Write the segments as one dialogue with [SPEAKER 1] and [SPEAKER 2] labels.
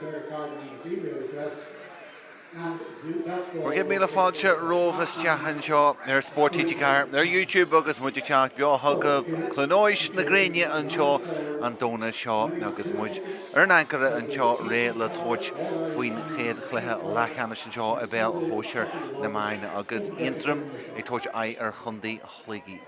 [SPEAKER 1] Bhur gcéad míle fáilte romhaibh isteach anseo ar Spórt TG4 ar YouTube agus muid ag teacht beo chugaibh Cluain Eois na gréine anseo an Domhnach seo agus muid ar an ancaire anseo réidh le tabhairt faoin chéad chluiche leathcheannais anseo i bpeil shóisir na mban agus Aontroim ag tabhairt aghaidh ar Chontae Shligigh.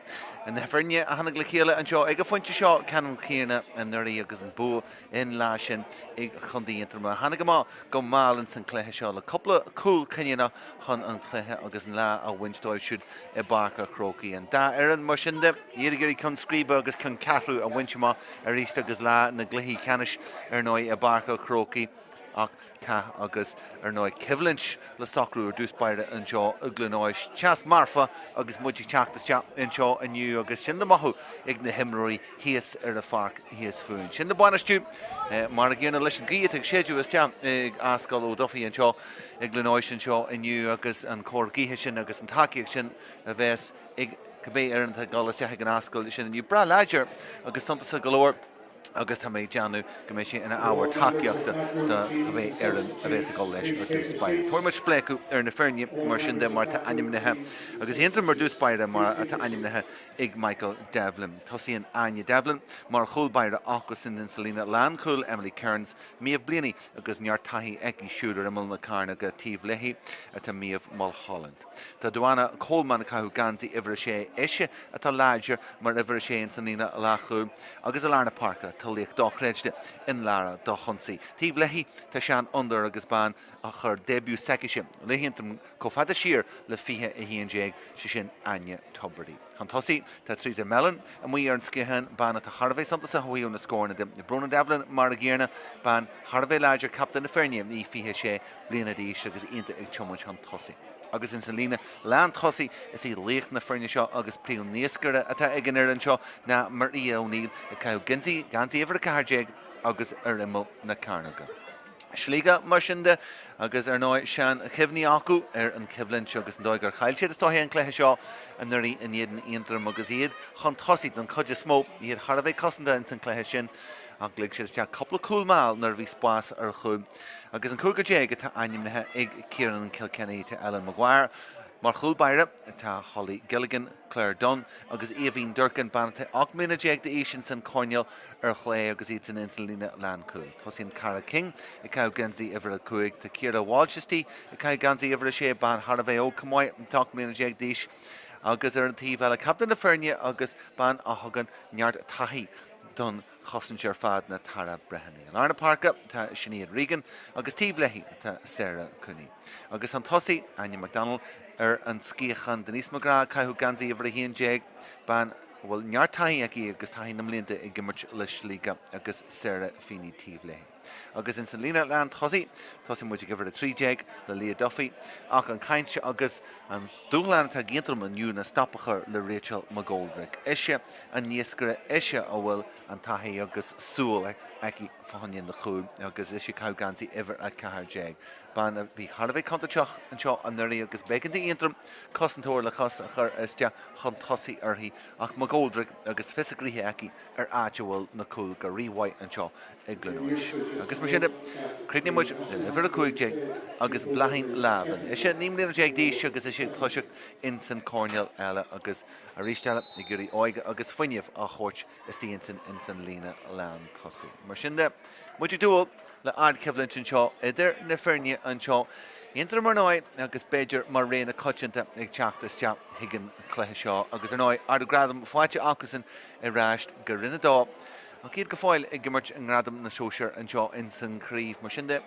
[SPEAKER 1] Na foirne a tháinig le chéile anseo ag an phointe seo ceannann céanna anuraidh agus an bua an lá sin ag Contae Aontroma. Tháinig amach go mall ins an cluiche seo le cúpla cúl cinniúnach chun an cluiche agus an lá a bhaint dóibh siúd i bPáirc a' Chrócaigh. An dá fhoireann, mar sin de, iad ag iarraidh ceann scríbe agus ceann ceathrú a bhaint amach arís agus lá na gcluichí ceannais ar ndóigh i bPáirc a' Chrócaigh ach cath agus, ar ndóigh, coimhlint le socrú ar dtús báire anseo i gCluain Eois. Teas marfa agus muid ag teacht isteach anseo inniu agus sin le mothú ag na himreoirí thíos ar an pháirc thíos fúinn. Sin le bainistiú mar a gcéanna leis an ghaoth atá ag séideadh isteach ag Ascaill O'Duffy anseo i gCluain Eois anseo inniu agus an cóir gaoithe sin agus an tacaíocht sin a bheas ag cibé fhoireann atá ag dul isteach ag an ascaill sin inniu. Breá láidir agus suntasach go leor. agus tá mé ag déanamh go mbeidh sé ina ábhar tacaíochta do cibé fhoireann a bheas ag dul leis ar dtús báire. Tabharfaidh muid spléachadh ar na foirne mar sin de mar atá ainmnithe agus Aontroim ar dtús báire mar atá ainmnithe ag Michael Devlin. Tosaíonn Áine Devlin mar chúl báire acusan insa líne lánchúil, Emily Kearns, Méabh Blaney agus neart taithí aici siúd ar imeall na cearnóige taobh léi atá Méabh Mulholland. Tá Duana Coleman ag caitheamh geansaí uimhir a sé, ise atá láidir mar uimhir a sé ins an líne leathchúil agus i lár na páirce tá laoch dochreidte in Lara Dodhunsaí. Taobh léi tá seanfhondúir agus bean a chuir début s'aicise le hAontroim chomh fada siar le 2011, sé sin Áine Tubridy. Chun tosaigh tá Teresa Mellon amuigh ar an sciathán, bean atá thar a bheith suntasach ó thaobh na scóranna de. Bróna Devlin mar a gcéanna, bean thar a bheith láidir, captaen na foirne í 26 bliana d'aois agus iontach ag tiomáint chun tosaigh. Agus ins an líne lán tosaigh is í laoch na foirne seo agus príomh-naoscaire atá ag an fhoireann seo ná Maria O'Neill ag caitheamh geansaí geansaí uimhir 14 agus ar imeall na cearnóige. Sligeach mar sin de agus ar ndóigh sean chuimhní acu ar an choimhlint agus an dóigh gur chaill siad is dóiche an cluiche seo anuraidh in éadan Aontroim agus iad chun tosaigh don chuid is mó, iad thar a bheith cosanta ins an cluiche sin ach lig siad isteach cúpla cúl mall nuair a bhí spás ar chúl. Agus an cúigear déag atá ainmnithe ag Ciarán Kilkenny, tá Ellen Maguire mar chúl báire, tá Holly Gilligan, Claire Dunne agus Aoibhín Durkin, bean atá 18 mbliana d'aois ins an choirnéal ar chlé agus iad san ins an líne lánchúil. Tosaíonn Cara King ag caitheamh geansaí uimhir 5, tá Ciara Walsh istigh ag caitheamh geansaí uimhir 6, bean thar a bheith óg chomh maith, 18 mbliana d'aois, agus ar an taobh eile captaen na foirne agus bean a thugann neart taithí don chosaint ar fad ná Tara Breheny. I lár na páirce tá Sinéad Regan agus taobh léi tá Sarah Cooney. Agus chun tosaigh, Áine McDonald ar an sciathán, Denise McGrath ag caitheamh geansaí uimhir 11, bean a bhfuil neart taithí aici agus taithí na mblianta ag imirt le Sligeach agus Sarah Feeney taobh léi. Agus ins an líne lán tosaigh, tosaíonn muid ag uimhir 13 le Leah Duffy ach an chaint agus an dúshlán atá ag Aontroim inniu ná stop a chur le Rachel McGoldrick. Ise an naoscaire, ise a bhfuil an taithí agus súil aici fá choinne na cúil agus ise ag caitheamh geansaí uimhir 14. Bean a bhí thar a bheith contúirteach anseo anuraidh agus b'éigean d'Aontroim cosantóir le cos a chur isteach chun tosaigh uirthi ach McGoldrick agus fios a gnoithe aici ar áit a bhfuil na cúil go rímhaith anseo i gCluain Eois. Agus mar sin de, críochnaíonn muid le uimhir 15 agus Bláithín Lavin. Ise 19 mbliana d'aois agus ise ag toiseacht ins an coirnéal eile agus arís eile ag iarraidh óige agus fuinneamh a thabhairt istigh ins ins an líne lán tosaigh. Mar sin de, muid ag dúil le ardchoimhlint anseo idir na foirne anseo. Aontroim ar ndóigh agus b'fhéidir mar rogha na coitianta ag teacht isteach chuig an cluiche seo agus ar ndóigh ardú gradaim faighte acusan ar ais go Roinn 2 ach iad go fóill ag imirt i ngradam na sóisear anseo ins an chraobh. Mar sin de,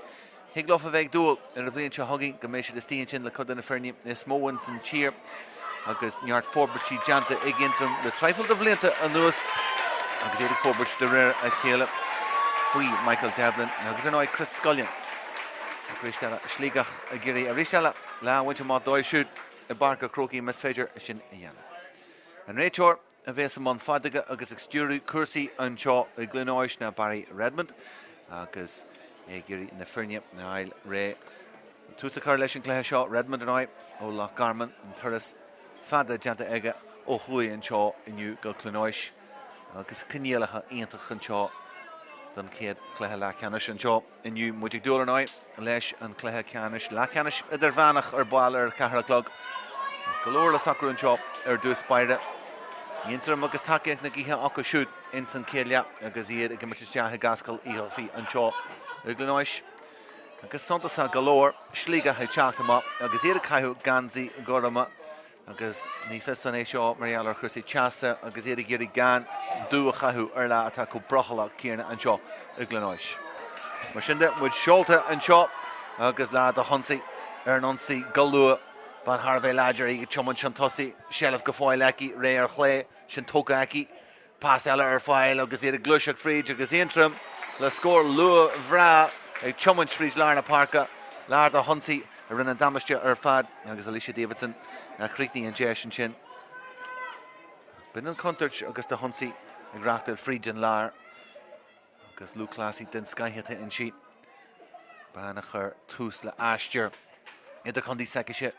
[SPEAKER 1] thig leofa a bheith ag dúil ar an bhliain seo chugainn go mbeidh siad istigh ansin le cuid de na foirne is mó ins an tír agus neart forbairtí déanta ag Aontroim le traidhfil de bhlianta anuas agus iad ag forbairt de réir a chéile faoi Michael Devlin agus ar ndóigh Chris Scullion. Arís eile Sligeach ag iarraidh arís eile lá a bhaint amach dóibh siúd i bPáirc a' Chrócaigh más féidir sin a dhéanamh. An réiteoir a bhéas i mbun feadóige agus ag stiúradh cúrsaí anseo i gCluain Eois ná Barry Redmond agus é ag iarraidh na foirne a fháil réidh tús a chur leis an gcluiche seo. Redmond ar ndóigh ó Loch Garman, an turas fada déanta aige ó thuaidh anseo inniu go Cluain Eois agus coinníollacha iontacha anseo. don chéad chluiche leathcheannais anseo inniu. Muid ag dúil ar ndóigh leis an chluiche ceannais, leathcheannais idirmheánach ar ball ar a 4 a chlog. Go leor le socrú anseo ar dtús báire. Aontroim agus tacaíocht na gaoithe acu siúd ins an chéad leath agus iad ag imirt isteach i gCascal Uí Dhufaigh anseo i gCluain Eois. Agus suntasach go leor, Sligeach ag teacht amach agus iad ag caitheamh geansaí gorma. Agus ní fios an é seo mar gheall ar chúrsaí teasa agus iad ag iarraidh gan dubh a chaitheamh ar lá atá chomh brothallach céanna anseo i gCluain Eois. Mar sin de, muid seolta anseo agus lá do hionsaí ar an ionsaí go luath. Bean thar a bheith láidir í ag tiomáint chun tosaigh, seilbh go fóill aici, réidh ar chlé, sin tógtha aici. Pas eile ar fáil agus iad ag gluaiseacht fríd agus Aontroim le scór luath bhreá ag tiomáint fríd lár na páirce. Lár do hionsaí a rinne an damáiste ar fad agus Alicia Davidson a chríochnaigh an deis ansin. B'in an chontúirt agus do hionsaí ag reáchtáil fríd an lár. Agus lúthchleasaí den scoith atá inti, bean a chuir tús le aistear idirchontae s'aicise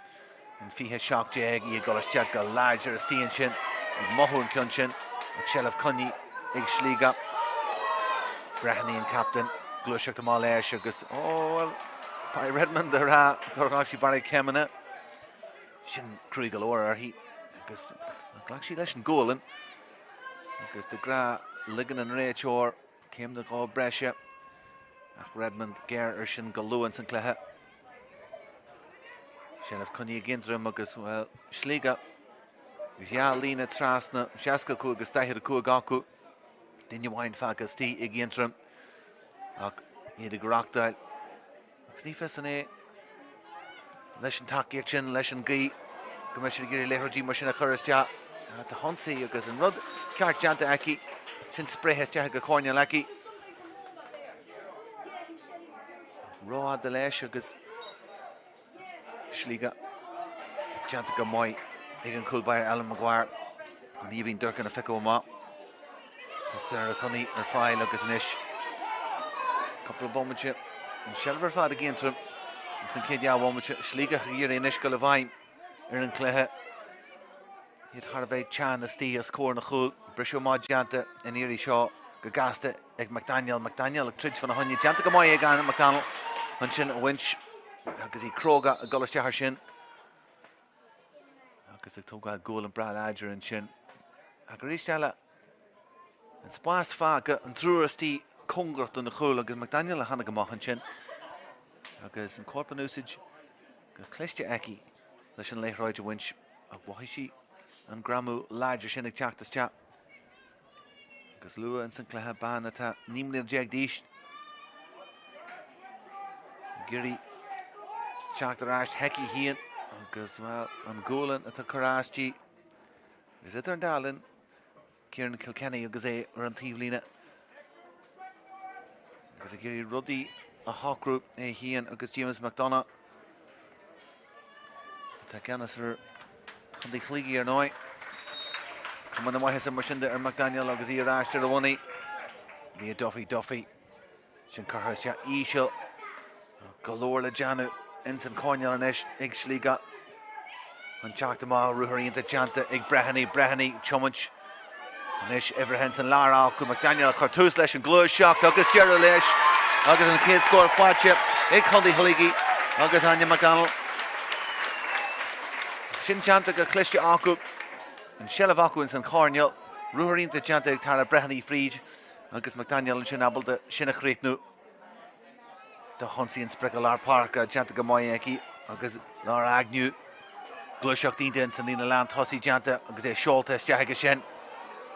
[SPEAKER 1] in 2017, í ag dul isteach go láidir istigh ansin, ag mothú an ceann sin, ach seilbh coinnithe ag Sligeach. Breheny an captaen, gluaiseacht amach leis agus, ó, bhuel, Barry Redmond a rá gur ghlac sí barraíocht céimeanna. Sin cruaidh go leor uirthi agus ghlac sí leis an gualainn. Agus de ghnáth ligeann an réiteoir céim nó dhó breise ach Redmond géar ar sin go luath ins an cluiche. Seilbh coinnithe ag Aontroim agus, bhuel, Sligeach agus dhá líne trasna, 65 agus 45 acu. Duine amháin fágtha istigh ag Aontroim ach iad ag reáchtáil. Agus ní fios an é leis an tacaíocht sin, leis an gcaoi go mbeidh siad ag iarraidh liathróidí mar sin a chur isteach do hionsaí agus an rud ceart déanta aici, sin spréithe isteach ag an choirnéal aici. Rófhada leis agus Sligeach déanta go maith ag an chúl báire Ellen Maguire. An Aoibhinn Durcan a phiocadh amach. Tá Sarah Cunney ar fáil agus anois cúpla bomaite an seilbh ar fad ag Aontroim ins an chéad leath bhomaite. Sligeach ag iarraidh anois dul i bhfeidhm ar an chluiche. Iad thar a bheith teann istigh os comhair na chúl. Briseadh maith déanta an iarraidh seo go gasta ag McDaniel. McDaniel ag troid fána choinne. Déanta go maith ag Anna McDonald ansin a bhaint agus í cróga ag dul isteach air sin. Agus ag tógáil gualainn breá láidir ansin. Ach arís eile, an spás fágtha, an triúr istigh cóngarach don chúl agus McDaniel a tháinig amach ansin. Agus an corp in úsáid go cliste aici leis an liathróid a bhaint ach mhothaigh sí an greamú láidir sin ag teacht isteach. Agus luath ins an cluiche bean atá 19 mbliana d'aois ag iarraidh teacht ar ais chuici féin agus, bhuel, an gualainn atá curtha as di. Agus idir an dá linn, Kieran Kilkenny agus é ar an taobhlíne agus ag iarraidh rudaí a shocrú é féin agus James McDonough atá i gceannas ar Chontae Shligigh ar ndóigh. Cuma na maitheasa mar sin de ar McDaniel agus í ar ais ar a bhonnaí. Leah Duffy, Duffy. Sin curtha isteach íseal. Go leor le déanamh ins an choirnéal anois ag Sligeach. An teacht amach ruathar iontach déanta ag Breheny, Breheny tiomáint anois uimhreacha ins an lár acu. McDaniel ag cur tús leis an gluaiseacht agus deireadh leis agus an chéad scór faighte ag Contae Shligigh agus Áine McDonald. Sin déanta go cliste acu. An seilbh acu ins an choirnéal. Ruathar iontach déanta ag Tara Breheny fríd agus McDaniel ansin ábalta sin a chríochnú. Do hionsaí an sprioc i lár páirce déanta go maith aici agus Laura Agnew gluaiseacht iontach ins an líne lán tosaigh déanta agus é seolta isteach aige sin.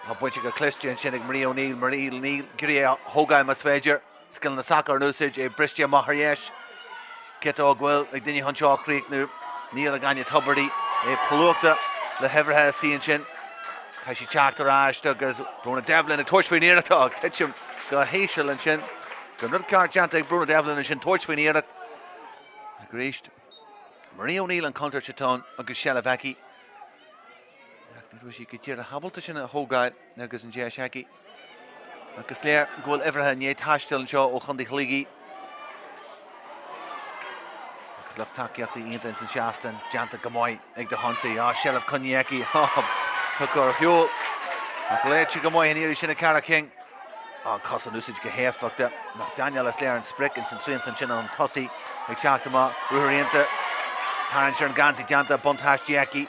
[SPEAKER 1] Tá bainte go cliste ansin ag Marie O'Neill, Marie O'Neill ag iarraidh é a thógáil más féidir. Scileanna sacair in úsáid, é briste amach ar dheis. Ciotóg bhfuil ag duine chun seo a chríochnú. Níl ag Áine Tubridy. É plúchta le huimhreacha istigh ansin. Caithfidh sí teacht ar ais agus Brona Devlin ag tabhairt faoin iarracht ag titim go híseal ansin. An rud ceart déanta ag Brona Devlin ansin tabhairt faoin iarracht. Ach arís, Marie O'Neill an chontúirt atá ann agus seilbh aici. Ach ní raibh sí go díreach ábalta sin a thógáil agus an deis aici. Agus is léir go bhfuil uimhreacha i ndiaidh taisteal anseo ó Chontae Shligigh. Agus lucht tacaíochta iontach ins an seastán déanta go maith ag do hionsaí. Á, seilbh coinnithe aici. Tugtha ar shiúl. Ach léite go maith an iarraidh sin ag Cara King. An cos in úsáid go héifeachtach. McDaniel is léir an sprioc ins an triantán sin an tosaí ag teacht amach. Ruathar iontach. Tarraingt ar an geansaí déanta. Buntáiste aici.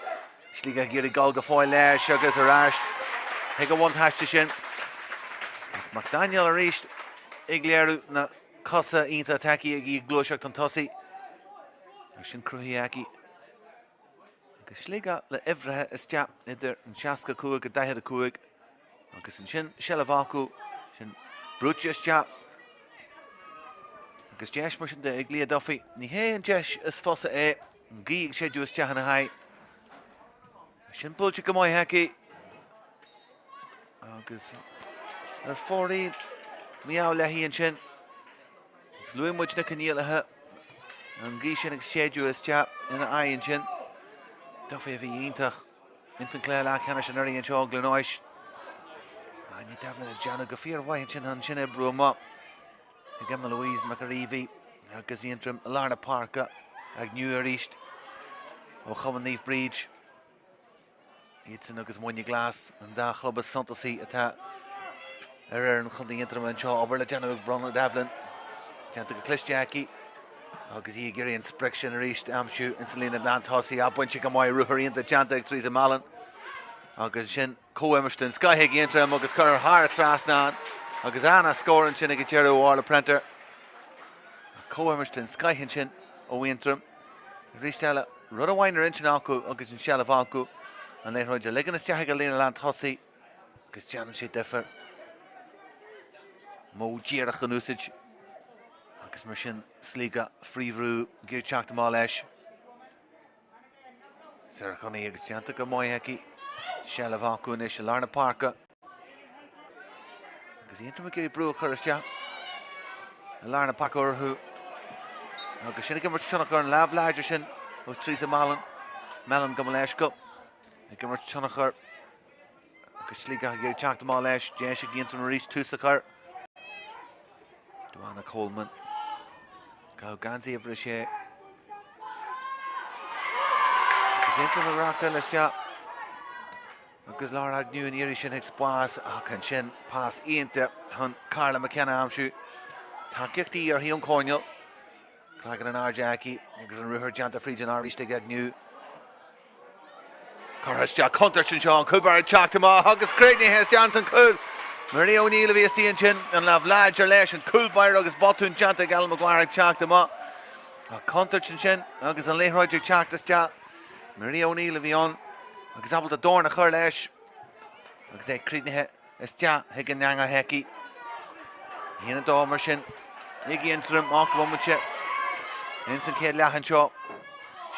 [SPEAKER 1] Sligeach ag iarraidh dul go fóill leis agus ar ais chuig an bhuntáiste sin. Ach McDaniel arís ag léiriú na cosa iontach atá aici ag í ag gluaiseacht chun tosaigh. Agus sin cruthaithe aici. Agus Sligeach le uimhreacha isteach idir an 65-45 agus ansin seilbh acu sin brúite isteach agus deis mar sin de ag Leah Duffy. Ní hé an deis is fusa é, an ghaoth ag séideadh isteach ina haghaidh. Sin buailte go maith aici agus ar fóraoil mí-ádh léi ansin. Agus luaigh muid na coinníollacha, an ghaoth sin ag séideadh isteach ina aghaidh ansin. Duffy a bhí iontach ins an cluiche leathcheannais anuraidh anseo i gCluain Eois. Áine Devlin ag déanamh go fíormhaith ansin ansin oibriú amach ag Emma Louise McAreavey agus Aontroim i lár na páirce Agnew arís ó Chumann Naomh Bríd. Iadsan agus Muine Glas, an dá chlub is suntasaí atá ar fhoireann Chontae Aontroma anseo. Obair le déanamh ag Bronagh Devlin. Déanta go cliste aici agus í ag iarraidh an sprioc sin arís a aimsiú ins an líne lántosaigh. Á bainte go maith, ruathar iontach déanta ag Teresa Mallon agus ansin comhimirt den scoith ag Aontroim agus curtha thar an trasnán agus ana-scór ansin ag an deireadh ó Orla Prenter. Comhimirt den scoith ansin ó Aontroim. Arís eile, rud amháin ar intinn acu agus an seilbh acu, an liathróid a ligean isteach ag an líne lántosaigh agus déanann sé difear. Modh díreach in úsáid agus mar sin Sligeach faoi bhrú ag iarraidh teacht amach leis. Sarah Cooney agus déanta go maith aici. Seilbh acu anois i lár na páirce. Agus Aontroim ag iarraidh brú a chur isteach i lár na páirce orthu. Agus sin ag imirt tionchar an lámh láidir sin ó Teresa Mallon. Mellon gabh mo leithscéal. Ag imirt tionchar agus Sligeach ag iarraidh teacht amach leis. Deis ag Aontroim arís tús a chur. Duana Coleman. Caitheadh geansaí uimhir a sé. Agus Aontroim ag reáchtáil isteach. Agus Laura Agnew an iarraidh sin ag spás ach ansin pas iontach chun Carla McKenna a aimsiú. Tacaíochtaí ar thaobh an choirnéil. Cloigeann in airde aici agus an ruathar déanta fríd an arís ag Agnew. Curtha isteach contúirt anseo, an cúl báire ag teacht amach agus críochnaithe isteach ins an chúl. Maria O'Neill a bhí istigh ansin, an lámh láidir leis, an cúl báire agus botún déanta ag Ellen Maguire ag teacht amach. Ach contúirt ansin agus an liathróid ag teacht isteach. Maria O'Neill a bhí ann agus ábalta dorn a chur leis agus é críochnaithe isteach chuig an eangach aici. 1-2 mar sin ag Aontroim 8 bhomaite ins an chéad leath anseo.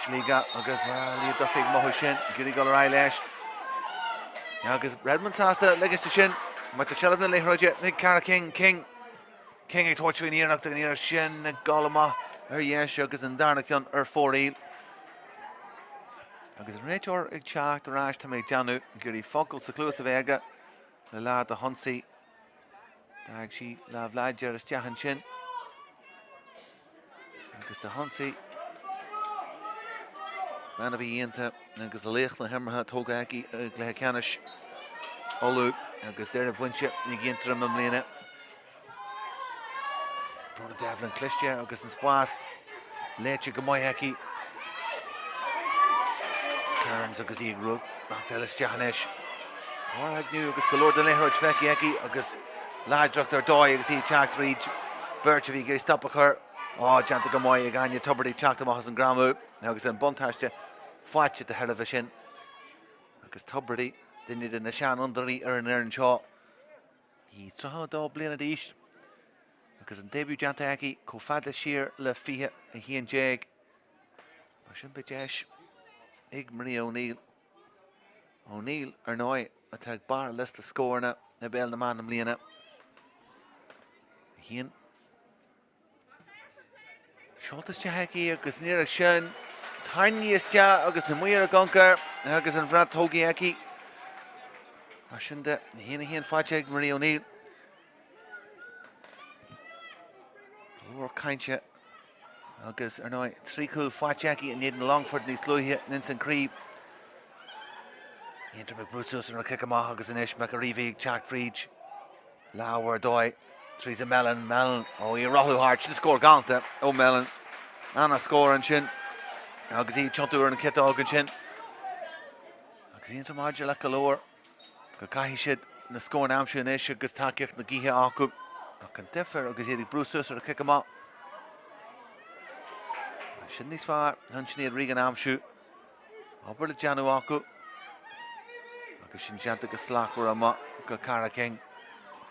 [SPEAKER 1] Sligeach agus well, Leah Duffy ag mothú sin, ag iarraidh dul ar aghaidh leis. Agus Redmond sásta ligint de sin, mar tá seilbh na liathróide ag Cara King, King. King ag tabhairt faoin iarracht an iarracht sin ag dul amach ar dheis agus an darna ceann ar fóraoil. Agus an réiteoir ag teacht ar ais, tá mé ag déanamh, ag iarraidh focal sa chluas a bheith aige le leath de hionsaí. D'fhág sí lámh láidir isteach ansin. Agus de hionsaí. Bean a bhí iontach agus laoch na himeartha tógtha aici i gcluiche ceannais Uladh agus deireadh bainte ag Aontroim i mbliana. Bronagh Devlin cliste agus an spás léite go maith aici. Kearns agus í ag rud eile isteach anois. Laura Agnew agus go leor den liathróid feicthe aici agus láidreacht ar dóigh agus í ag teacht fríd beirt a bhí ag iarraidh stop a chur. Á, déanta go maith ag Áine Tubridy teacht amach as an ngreamú agus an buntáiste faighte de thairbhe sin. Agus Tubridy, duine de na seanfhondúirí ar an fhoireann seo, í 32 bliana d'aois agus an début déanta aici chomh fada siar le 2011. Mar sin beidh deis ag Maria O'Neill. O'Neill, ar ndóigh, atá ag barr liosta scóranna i bPeil na mBan i mbliana. 1. Seolta isteach aici agus an iarracht sin tarraingthe isteach agus na maoir ag ioncar agus an bhrat tógtha aici. Mar sin de, 1-1 faighte ag Marie O'Neill. Go leor cainte agus ar ndóigh 3 chúl faighte aici in éadan Longfort níos luaithe ins an craobh. Aontroim ag brú suas ar an cic amach agus anois McAreavey ag teacht fríd. Lámh ar dóigh. Teresa Mellon, Mellon, ó í ag rothlú thart. Sin scór galánta ó Mellon. Ana-scór ansin agus í ag tiontú ar an chiotóg ansin. Agus Aontroim airdeallach go leor go gcaithfidh siad na scóranna a aimsiú anois agus tacaíocht na gaoithe acu. Ach an difear agus iad ag brú suas ar an chic amach. Sin níos fearr chun Sinéad Regan a aimsiú. Obair le déanamh acu agus sin déanta go slachtmhar amuigh go Cara King.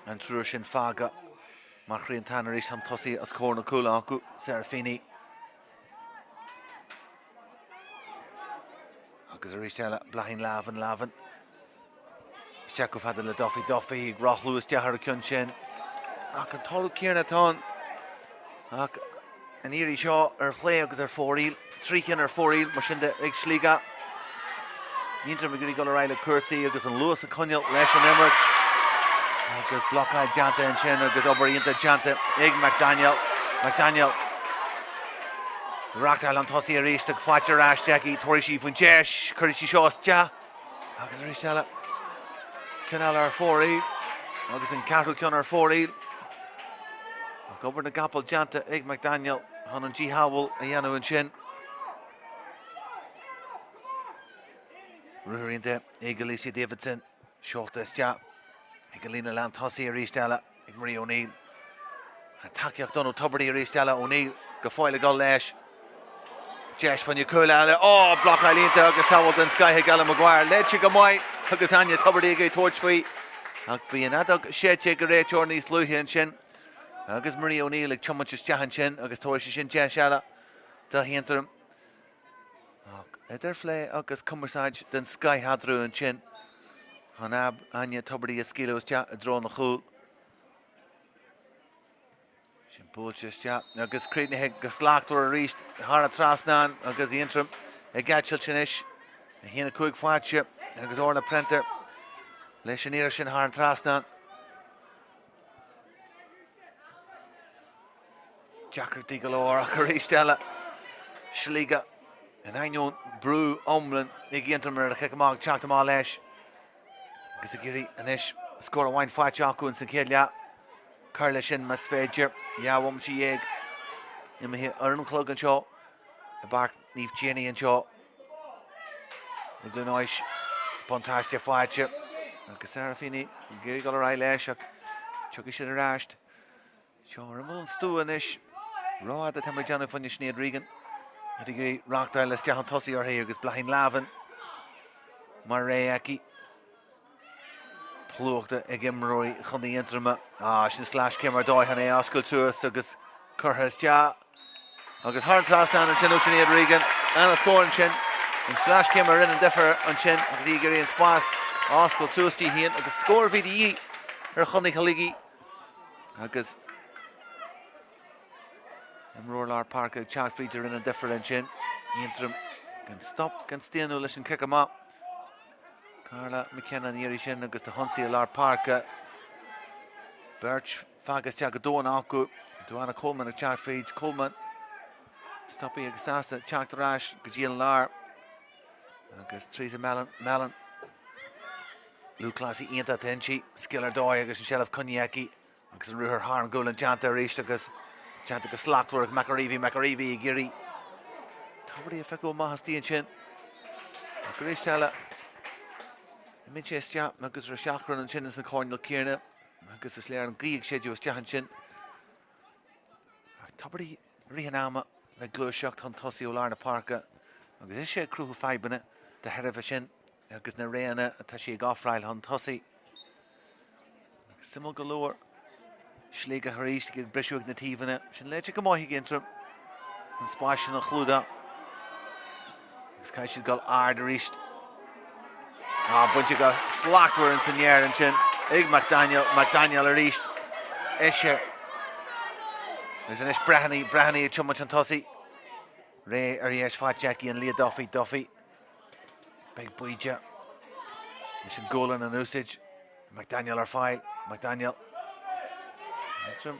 [SPEAKER 1] An triúr sin fágtha mar thriantán arís chun tosaigh os comhair na cúile acu, Sarah Feeney. Agus arís eile, Bláithín Lavin, Lavin. Isteach chomh fada le Duffy, Duffy ag rothlú isteach ar an gceann sin. Ach an toradh céanna atá ann. Ach an iarraidh seo ar chlé agus ar fóraoil, 3 chinn ar fóraoil mar sin de ag Sligeach. Aontroim ag iarraidh dul ar aghaidh le cúrsaí agus an luas a choinneáil leis an imirt. Agus blocáil déanta ansin agus obair iontach déanta ag McDaniel. McDaniel. Reáchtáil an tosaí arís ag faighte ar ais aici, tabharfaidh sí faoin deis, cuirfidh sí seo isteach. Agus arís eile, ceann eile ar fóraoil agus an ceathrú ceann ar fóraoil. Ach obair na gcapall déanta ag McDaniel chun an díshealbhú a dhéanamh ansin. Ruathar iontach ag Alicia Davidson, seolta isteach ag an líne lán tosaigh arís eile. Ag Marie O'Neill. An tacaíocht ann ó Tubridy arís eile. O'Neill go fóill ag dul leis. Deis fá choinne cúl eile. Ó, blocáil iontach agus sábháil den scoith ag Ella Maguire. Leid sí go maith agus Áine Tubridy ag tabhairt faoi. Ach bhí an fheadóg séidte ag an réiteoir níos luaithe ansin. Agus Marie O'Neill ag tiomáint isteach ansin agus tabharfaidh sé sin deis eile do Aontroim. Ach idirphlé agus cumarsáid den scoith eatarthu ansin chun Áine Tubridy a scaoileadh isteach i dtreo na chúl. Sin buailte isteach agus críochnaithe go slachtmhar arís thar an trasnán agus Aontroim ag eitilt anois. 1-5 faighte agus Orla Prenter leis an iarraidh sin thar an trasnán. Deacrachtaí go leor ach arís eile Sligeach in ainneoin brú iomlán ag Aontroim ar a chic amach ag teacht amach leis agus ag iarraidh anois scór amháin faighte acu ins an chéad leath. Cur leis sin más féidir. 12 bhomaite imithe ar an chlog anseo i bPáirc Naomh Tiarnaigh anseo i gCluain Eois. Buntáiste faighte agus Sarah Feeney ag iarraidh dul ar aghaidh leis ach tiocfaidh siad ar ais. Seo ar imeall an stua anois. Rófhada atá muid ag déanamh fá choinne Sinéad Regan. Iad ag iarraidh reáchtáil isteach chun tosaigh uirthi agus Bláithín Lavin mar ré aici. Plúchta ag imreoirí Chontae Aontroma. Ah, sin sleaschéim ar dóigh chun é a oscailt suas agus curtha isteach. Agus thar an trasnán ansin ó Sinéad Regan. Ana-scór ansin. An sleaschéim a rinne an difear ansin agus í ag iarraidh an spás a oscailt suas di féin agus scór a bhí de dhíth ar Chontae Shligigh. Agus imreoir lár páirce ag teacht fríd a rinne an difear ansin. Aontroim gan stop gan staonadh leis an cic amach. Carla McKenna an iarraidh sin agus do hionsaí i lár páirce. Beirt fágtha isteach go domhain acu. Duana Coleman ag teacht fríd. Coleman stoptha agus sásta teacht ar ais go dtí an lár. Agus Teresa Mellon, Mellon. Lúthchleasaí iontach atá inti, scil ar dóigh agus an tseilbh coinnithe aici agus an ruathar thar an gcúl déanta arís agus déanta go slachtmhar ag McAreavey, McAreavey ag iarraidh Tubridy a phiocadh amach istigh ansin. Ach arís eile, imíonn sé isteach agus ar seachrán ansin ins an choirnéal céanna agus is léir an ghaoth ag séideadh isteach ansin. Ach Tubridy i rith an ama ag gluaiseacht chun tosaigh ó lár na páirce agus is é ag cruthú fadhbanna de thairbhe sin. agus na réanna atá sí ag ofráil chun tosaigh. Agus suimiúil go leor, Sligeach arís ag briseadh ag na taobhanna. Sin léite go maith ag Aontroim. An spás sin a chlúdach. Agus caithfidh siad dul ard arís. Ah, bainte go slachtmhar ins an aer ansin ag McDaniel. McDaniel arís. Ise. Agus anois Breheny, Breheny ag tiomáint chun tosaigh. Ré ar dheis faighte aici an Leah Duffy, Duffy. Beidh bídeach leis an gualainn in úsáid. McDaniel ar fáil. McDaniel. Aontroim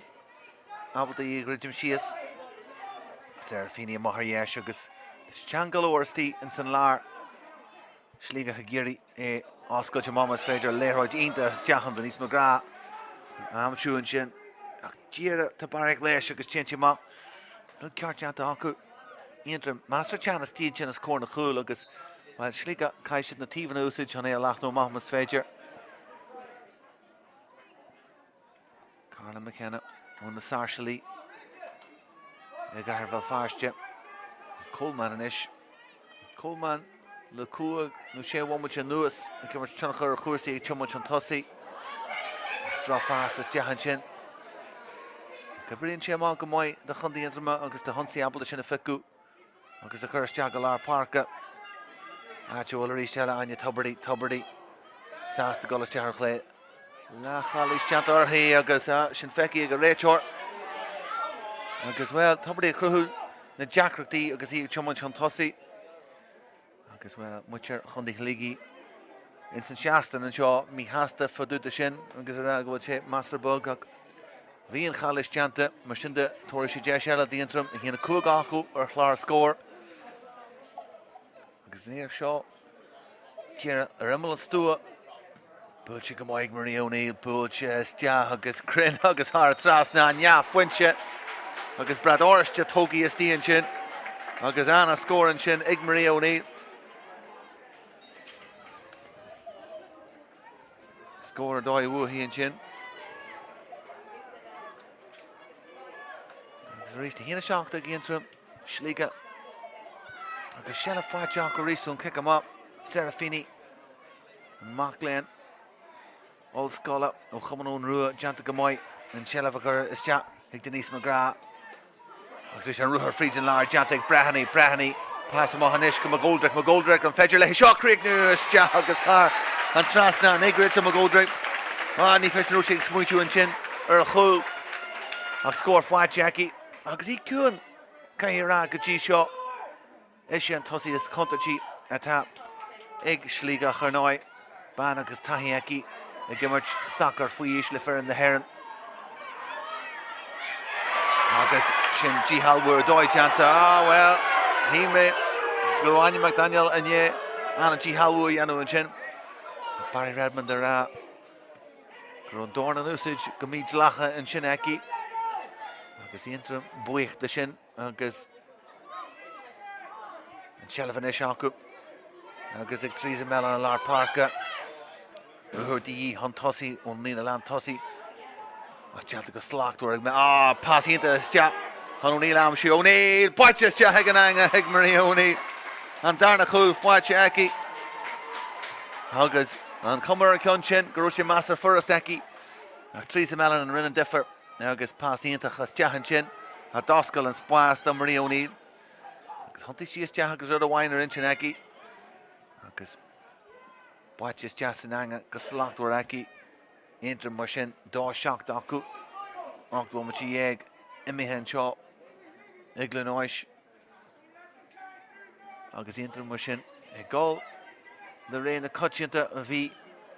[SPEAKER 1] ábalta í a dhruidim síos. Sarah Feeney amach ar dheis agus teann go leor istigh ins an lár. Sligeach ag iarraidh é a oscailt amach más féidir. Liathróid iontach isteach chun Denise McGrath. A aimsiú ansin ach díreach tá barraíocht leis agus téann sé amach. Rud ceart déanta acu. Aontroim, measartha teann istigh ansin os comhair na cúl agus, bhuel, Sligeach, caithfidh siad na taobhanna a úsáid chun é a leathnú amach más féidir. Carla McKenna ó na Sáirséalaigh i gCathair Bhéal Feirste. Coleman anois. Coleman le cúig nó sé bhomaite anuas ag imirt tionchar ar chúrsaí ag tiomáint chun tosaigh. Drochphas isteach ansin. Oibríonn sé amach go maith do Chontae Aontroma agus do hionsaí ábalta sin a phiocadh. Agus a chur isteach go lár páirce. Áit a bhfuil arís eile Áine Tubridy, Tubridy sásta dul isteach ar chlé. Leathchalaois déanta uirthi agus sin feicthe ag an réiteoir. Agus bhuel, Tubridy ag cruthú na deacrachtaí agus í ag tiomáint chun tosaigh. Agus, bhuel, muintir Chontae Shligigh ins an seastán anseo míshásta fá dtaobh de sin agus ag rá go bhfuil sé measartha bog ach bhí an chalaois déanta, mar sin de tabharfaidh sé deis eile d'Aontroim, 1-5 acu ar chlár scóir. Agus an iarracht seo díreach ar imeall an stua. Buailte go maith ag Maria O'Neill, buailte isteach agus cruinn agus thar an trasnán, neamhphointe agus brat oráiste tógtha istigh ansin agus ana-scór ansin ag Maria O'Neill. Scór ar dóigh uaithi ansin. Agus arís 1-7 ag Aontroim, Sligeach agus seilbh faighte acu arís ón cic amach, Sarah Feeney. An mac léinn ollscoile ó Chumann Eoghan Rua déanta go maith an tseilbh a chur isteach ag Denise McGrath. Agus arís an ruathar fríd an lár déanta ag Breheny, Breheny, pas amach anois go McGoldrick, McGoldrick, an féidir léi seo críochnú isteach agus thar an trasnán ag Rachel McGoldrick. Ah, ní fios an raibh sí ag smaointiú ansin ar a chúl ach scór faighte aici agus í ciúin, caithfidh a rá, go dtí seo. Is í an tosaí is contúirtí atá ag Sligeach, ar ndóigh, bean agus taithí aici ag imirt sacair faoi aois le foireann na hÉireann. Agus sin díshealbhú ar dóigh déanta. Ah, bhuel, shíl mé go raibh Áine McDaniel i ndiaidh an-díshealbhú a dhéanamh ansin. Barry Redmond ag rá go raibh an dorn in úsáid go mídhleathach ansin aici. Agus Aontroim buíoch de sin. Agus an tseilbh anois acu agus ag Theresa Mellon i lár páirce. Ruathar de dhíth chun tosaigh ón líne lántosaigh. Ach déanta go slachtmhar ag Ah, pas iontach isteach chun O'Neill a aimsiú. O'Neill buailte isteach ag an eanga ag Maria O'Neill. An darna cúl faighte aici. Agus an chuma ar an cheann sin go raibh sé measartha furast aici. Ach Theresa Mellon a rinne an difear. Agus pas iontach isteach ansin a d'oscail an spás do Maria O'Neill. Agus thiontaigh sí isteach agus rud amháin ar intinn aici. Agus buailte isteach san eanga go slachtmhar aici. Aontroim mar sin, 2-7 acu. 18 bomaite imithe anseo i gCluain Eois. Agus Aontroim mar sin ag dul de réir na coitianta a bhí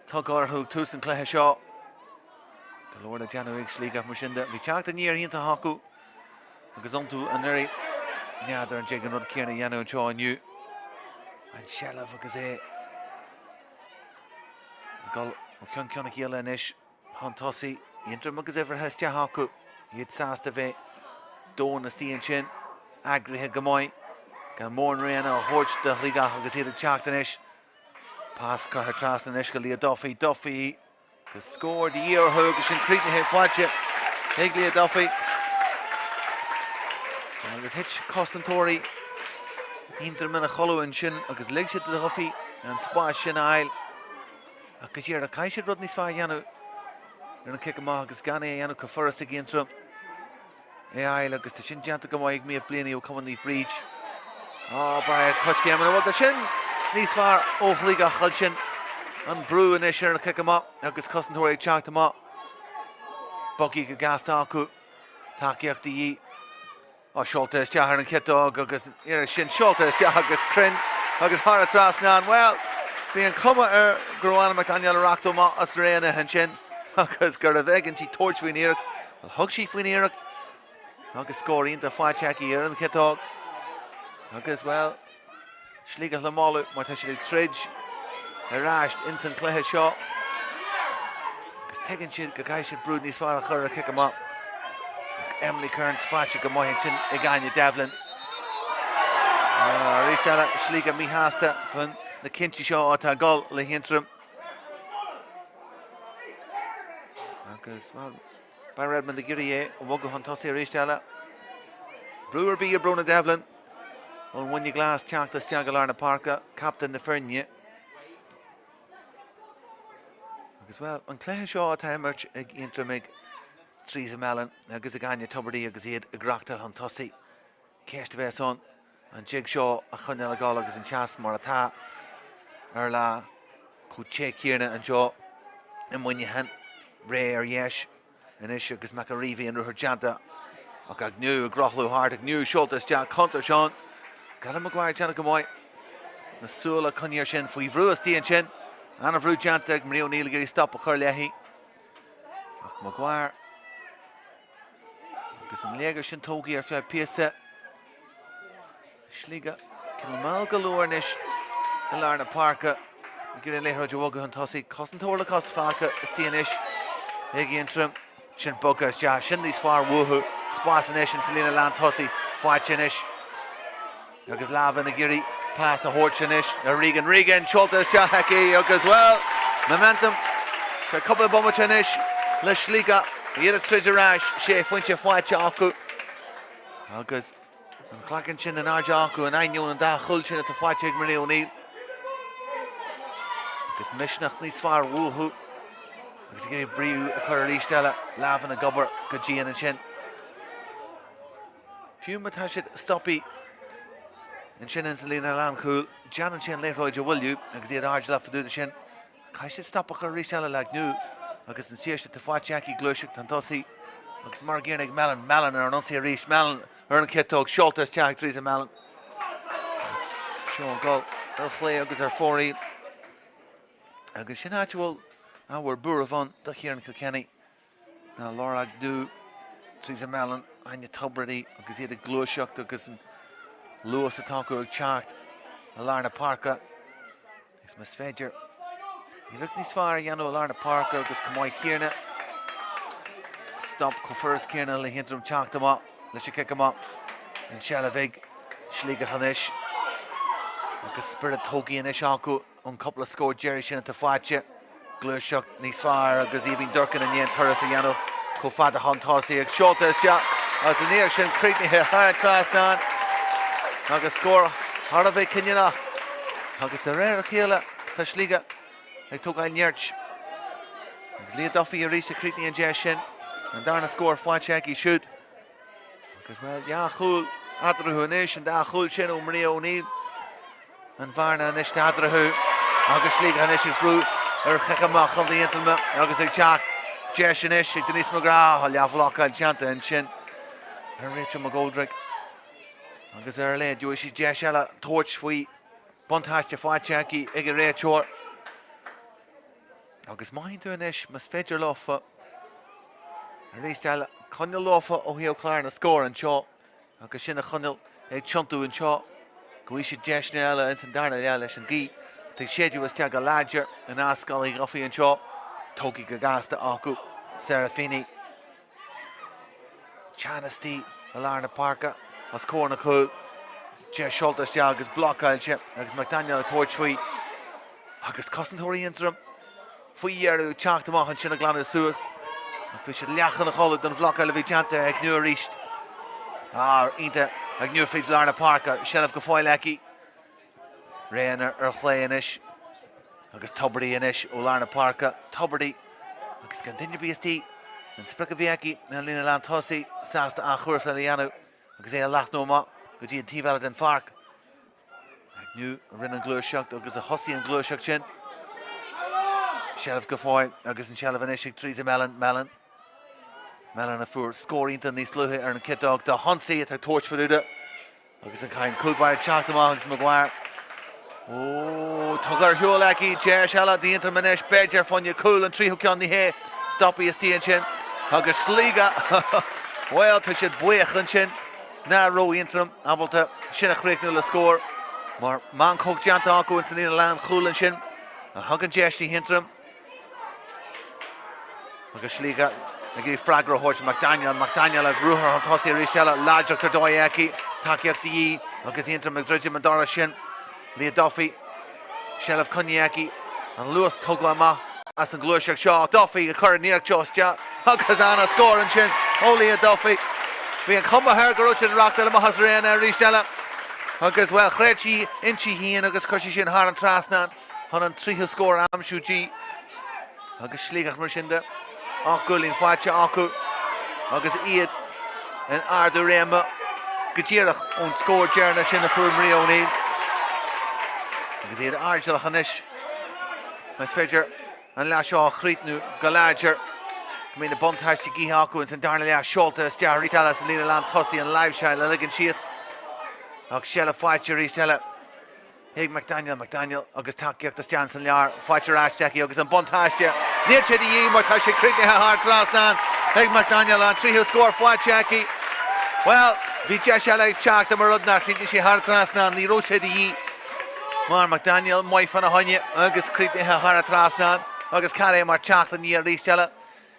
[SPEAKER 1] tugtha orthu ag tús an chluiche seo. Go leor le déanamh ag Sligeach mar sin de. Bhí teacht aniar iontach acu agus iontu anuraidh. N'fheadar an dtig an rud céanna a dhéanamh anseo inniu. An tseilbh agus é ag dul ó cheann ceann a chéile anois. Chun tosaigh, Aontroim agus uimhreacha isteach acu, iad sásta bheith domhain istigh ansin, eagraithe go maith, gan mórán roghanna a thabhairt do Shligeach agus iad ag teacht anois. Pas curtha trasna anois go Leah Duffy, Duffy agus scór de dhíth orthu agus sin críochnaithe faighte ag Leah Duffy. Agus thit cosantóirí Aontroim ina chodladh ansin agus lig siad do Duffy an spás sin a fháil. Ach go díreach, caithfidh siad rud níos fearr a dhéanamh ar an cic amach agus gan é a dhéanamh chomh furast ag Aontroim é a fháil agus tá sin déanta go maith ag Méabh Blaney ó Cumann Naomh Bríd. Á, barraíocht coiscéimeanna. Bhuel, tá sin níos fearr ó Shligeach ansin. An brú anois ar an chic amach agus cosantóirí ag teacht amach. Bogtha go gasta acu. Tacaíocht de dhíth. Á, seolta isteach ar an chiotóg agus an iarraidh sin seolta isteach agus cruinn agus thar an trasnán. Bhuel, bhí an chuma air go raibh Anna McDaniel ag reachtadh amach as roghanna ansin agus gurbh éigean di tabhairt faoin iarracht. Bhuel, thug sí faoin iarracht agus scór iontach faighte aici ar an chiotóg. Agus, bhuel, Sligeach le moladh mar tá siad ag troid ar ais ins an cluiche seo. Agus tuigeann siad go gcaithfidh siad brú níos fearr a chur ar chic amach. Ach Emily Kearns faighte go maith ansin ag Áine Devlin. Arís eile, Sligeach míshásta faoi na cinntí seo atá ag dul le hAontroim. Agus, bhuel, beidh Redmond ag iarraidh é a bhogadh chun tosaigh arís eile. Brú ar bith ar Bróna Devlin ón Mhuine Glas teacht isteach i lár na páirce, captaen na foirne. Agus, bhuel, an cluiche seo atá á imirt ag Aontroim ag Theresa Mallon agus ag Áine Tubridy agus iad ag reáchtáil chun tosaigh. Ceist a bheas ann an jig seo a choinneáil ag dul agus an teas mar atá ar lá chomh te céanna anseo i Muineachán. Ray ar dheis. Anois agus McAreavey an ruathar déanta ach Agnew ag rothlú thart, Agnew seolta isteach, contúirt ann. Gavin Maguire déanta go maith. Na súile coinnithe air sin faoi bhrú istigh ansin. An-bhrú déanta ag Marie O'Neill ag iarraidh stop a chur léi. Ach Maguire agus an léigear sin tógtha ar feadh píosa. Sligeach cineál mall go leor anois i lár na páirce ag iarraidh an liathróid a bhogadh chun tosaigh. Cosantóir le cos fágtha istigh anois ag Aontroim. Sin bogtha isteach. Sin níos fearr uathu. Spás anois insa líne lán tosaigh faighte anois. Agus Lavin ag iarraidh pas a thabhairt anois ar Regan. Regan seolta isteach aici agus, bhuel, momentum. Tá cúpla bomaite anois le Sligeach. Iad ag troid ar ais. Sé phointe faighte acu. Agus An cloigeann sin in airde acu in ainneoin an dá chúl sin atá faighte ag Marie O'Neill. Agus misneach níos fearr uathu agus ag iarraidh brú a chur arís eile. Lavin ag obair go dian ansin. Fiú má tá siad stoptha ansin ins an líne lánchúil, déanann sé an liathróid a mhoilliú agus iad airdeallach fá dtaobh de sin. Caithfidh siad stop a chur arís eile le Agnew agus an saoirse atá faighte aici gluaiseacht chun tosaigh agus mar an gcéanna ag Mellon. Mellon ar an ionsaí arís. Mellon ar an chiotóg. Seolta isteach ag Theresa Mellon. Seo ag dul ar chlé agus ar fóraoil. Agus sin áit a bhfuil ábhar buairimh ann do Chiarán Kilkenny. Ná Laura Agnew, Theresa Mellon, Áine Tubridy agus iad ag gluaiseacht agus an luas atá acu ag teacht i lár na páirce. Agus más féidir iarracht níos fearr a dhéanamh i lár na páirce agus chomh maith céanna, stop chomh furast céanna le hAontroim teacht amach leis an cic amach. An tseilbh ag Sligeach anois agus spiorad tógtha anois acu. An cúpla scór deiridh sin atá faighte, gluaiseacht níos fearr agus Aoibhinn Durcan i ndiaidh an turas a dhéanamh chomh fada chun tosaigh ag seolta isteach agus an iarracht sin críochnaithe thar an trasnán agus scór thar a bheith cinniúnach agus de réir a chéile tá Sligeach ag tógáil nirt. Agus Leah Duffy arís a chríochnaigh an deis sin, an darna scór faighte aici siúd. Agus bhuel, dhá chúl eatarthu anois, an dá chúl sin ó Maria O'Neill. An bhearna anois eatarthu agus Sligeach anois ag brú ar chic amach chun Aontroma agus ag teacht deis anois ag Denise McGrath. Tá leathbhlocáil déanta ansin ar Rachel McGoldrick agus ar a laghad gheobhaidh sí deis eile tabhairt faoi buntáiste faighte aici ag an réiteoir. Agus mothaíonn tú anois, más féidir leofa, arís eile, coinneáil leofa ó thaobh chlár na scór anseo agus sin a choinneáil ag tiontú anseo go bhfaighidh siad deiseanna eile ins an darna leath leis an gaoth atá ag séideadh isteach go láidir in Ascaill Uí Dhufaigh anseo. Tógtha go gasta acu Sarah Feeney. Teannas istigh i lár na páirce os comhair na chúil. Deis seolta isteach agus blocáilte agus McDaniel ag tabhairt faoi agus cosantóirí Aontroim faoi dheireadh teacht amach ansin ag glanadh suas. Ach bhí siad leath chun a chodladh don bhlocáil a bhí déanta ag Agnew arís. Ah, iontach Agnew fríd lár na páirce, seilbh go fóill aici. Ryan ar chlé anois agus Tubridy anois ó lár na páirce. Tubridy agus gan duine ar bith istigh. An sprioc a bhí aici ar an líne lán tosaigh sásta athchúrsáil a dhéanamh agus é a leathnú amach go dtí an taobh eile den pháirc. Agnew a rinne an ghluaiseacht agus a thosaigh an ghluaiseacht sin. Seilbh go fóill agus an tseilbh anois ag Theresa Mellon. Mellon. Mellon a fuair scór iontach níos luaithe ar an chiotóg dá hionsaí atá ag tabhairt faoi deara. Agus an caint cúl báire ag teacht amach agus Maguire. Ó, tugtha ar shiúl aici, deis eile d'Aontroim anois, b'fhéidir, fá choinne cúl an tríú ceann, ní hé, stoptha istigh ansin agus Sligeach, bhuel, tá siad buíoch ansin nach raibh Aontroim ábalta sin a chríochnú le scór mar meancóg déanta acu ins an líne lánchúil ansin a thug an deis d'Aontroim. Agus Sligeach ag iarraidh freagra a thabhairt McDaniel, McDaniel ag ruathar chun tosaigh arís eile, láidreacht ar dóigh aici, tacaíocht de dhíth agus Aontroim ag druidim an doras sin. Leah Duffy, seilbh coinnithe aici, an luas tógtha amach as an ghluaiseacht seo. Duffy ag cur an iarracht seo isteach agus ana scór ansin ó Leah Duffy. Bhí an chuma air go raibh siad ag reáchtáil amach as raon arís eile agus, bhuel, chreid sí inti féin agus chuir sí sin thar an trasnán. chun an tríú scór a aimsiú di agus Sligeach mar sin de, 8 gcúilín faighte acu agus iad in ardú réime go díreach ón scór deireanach sin a fuair Maria O'Neill. Agus iad airdeallach anois, más féidir an leath seo a chríochnú go láidir, go mbeidh na buntáistí gaoithe acu ins an darna leath seolta isteach arís eile sa líne lán tosaigh an láimhseáil le ligean síos ach seilbh faighte arís eile. Ag McDaniel, McDaniel agus tacaíocht isteach san lár, faighte ar ais aici agus an buntáiste. Níl sé de dhíth mar tá sé críochnaithe thar trasnán ag McDaniel, an tríú scór faighte aici. Bhuel, bhí deis eile ag teacht dá mba rud nár chríochnaigh sé thar trasnán, ní raibh sé de dhíth mar McDaniel maith fána choinne agus críochnaithe thar an trasnán agus cad é mar teacht aniar arís eile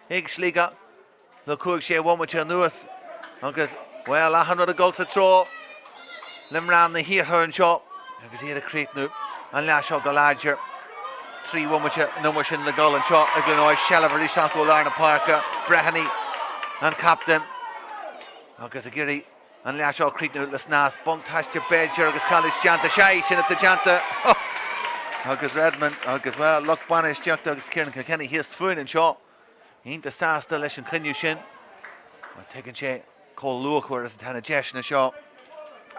[SPEAKER 1] ag Sligeach. Le 5, 6 bhomaite anuas agus, bhuel, achan rud ag dul sa treo le mná na hiarthar anseo agus iad ag críochnú an leath seo go láidir. 3 bhomaite nó mar sin le dul anseo i gCluain Eois. Seilbh arís acu i lár na páirce. Breheny an captaen agus ag iarraidh an leath seo a chríochnú le snas. Buntáiste b'fhéidir agus calaois déanta. Sea, sin atá déanta. Agus Redmond agus, bhuel, lucht bainistíochta agus Kieran Kilkenny thíos fúinn anseo. Iontach sásta leis an chinneadh sin mar tuigeann sé chomh luachmhar is atá na deiseanna seo.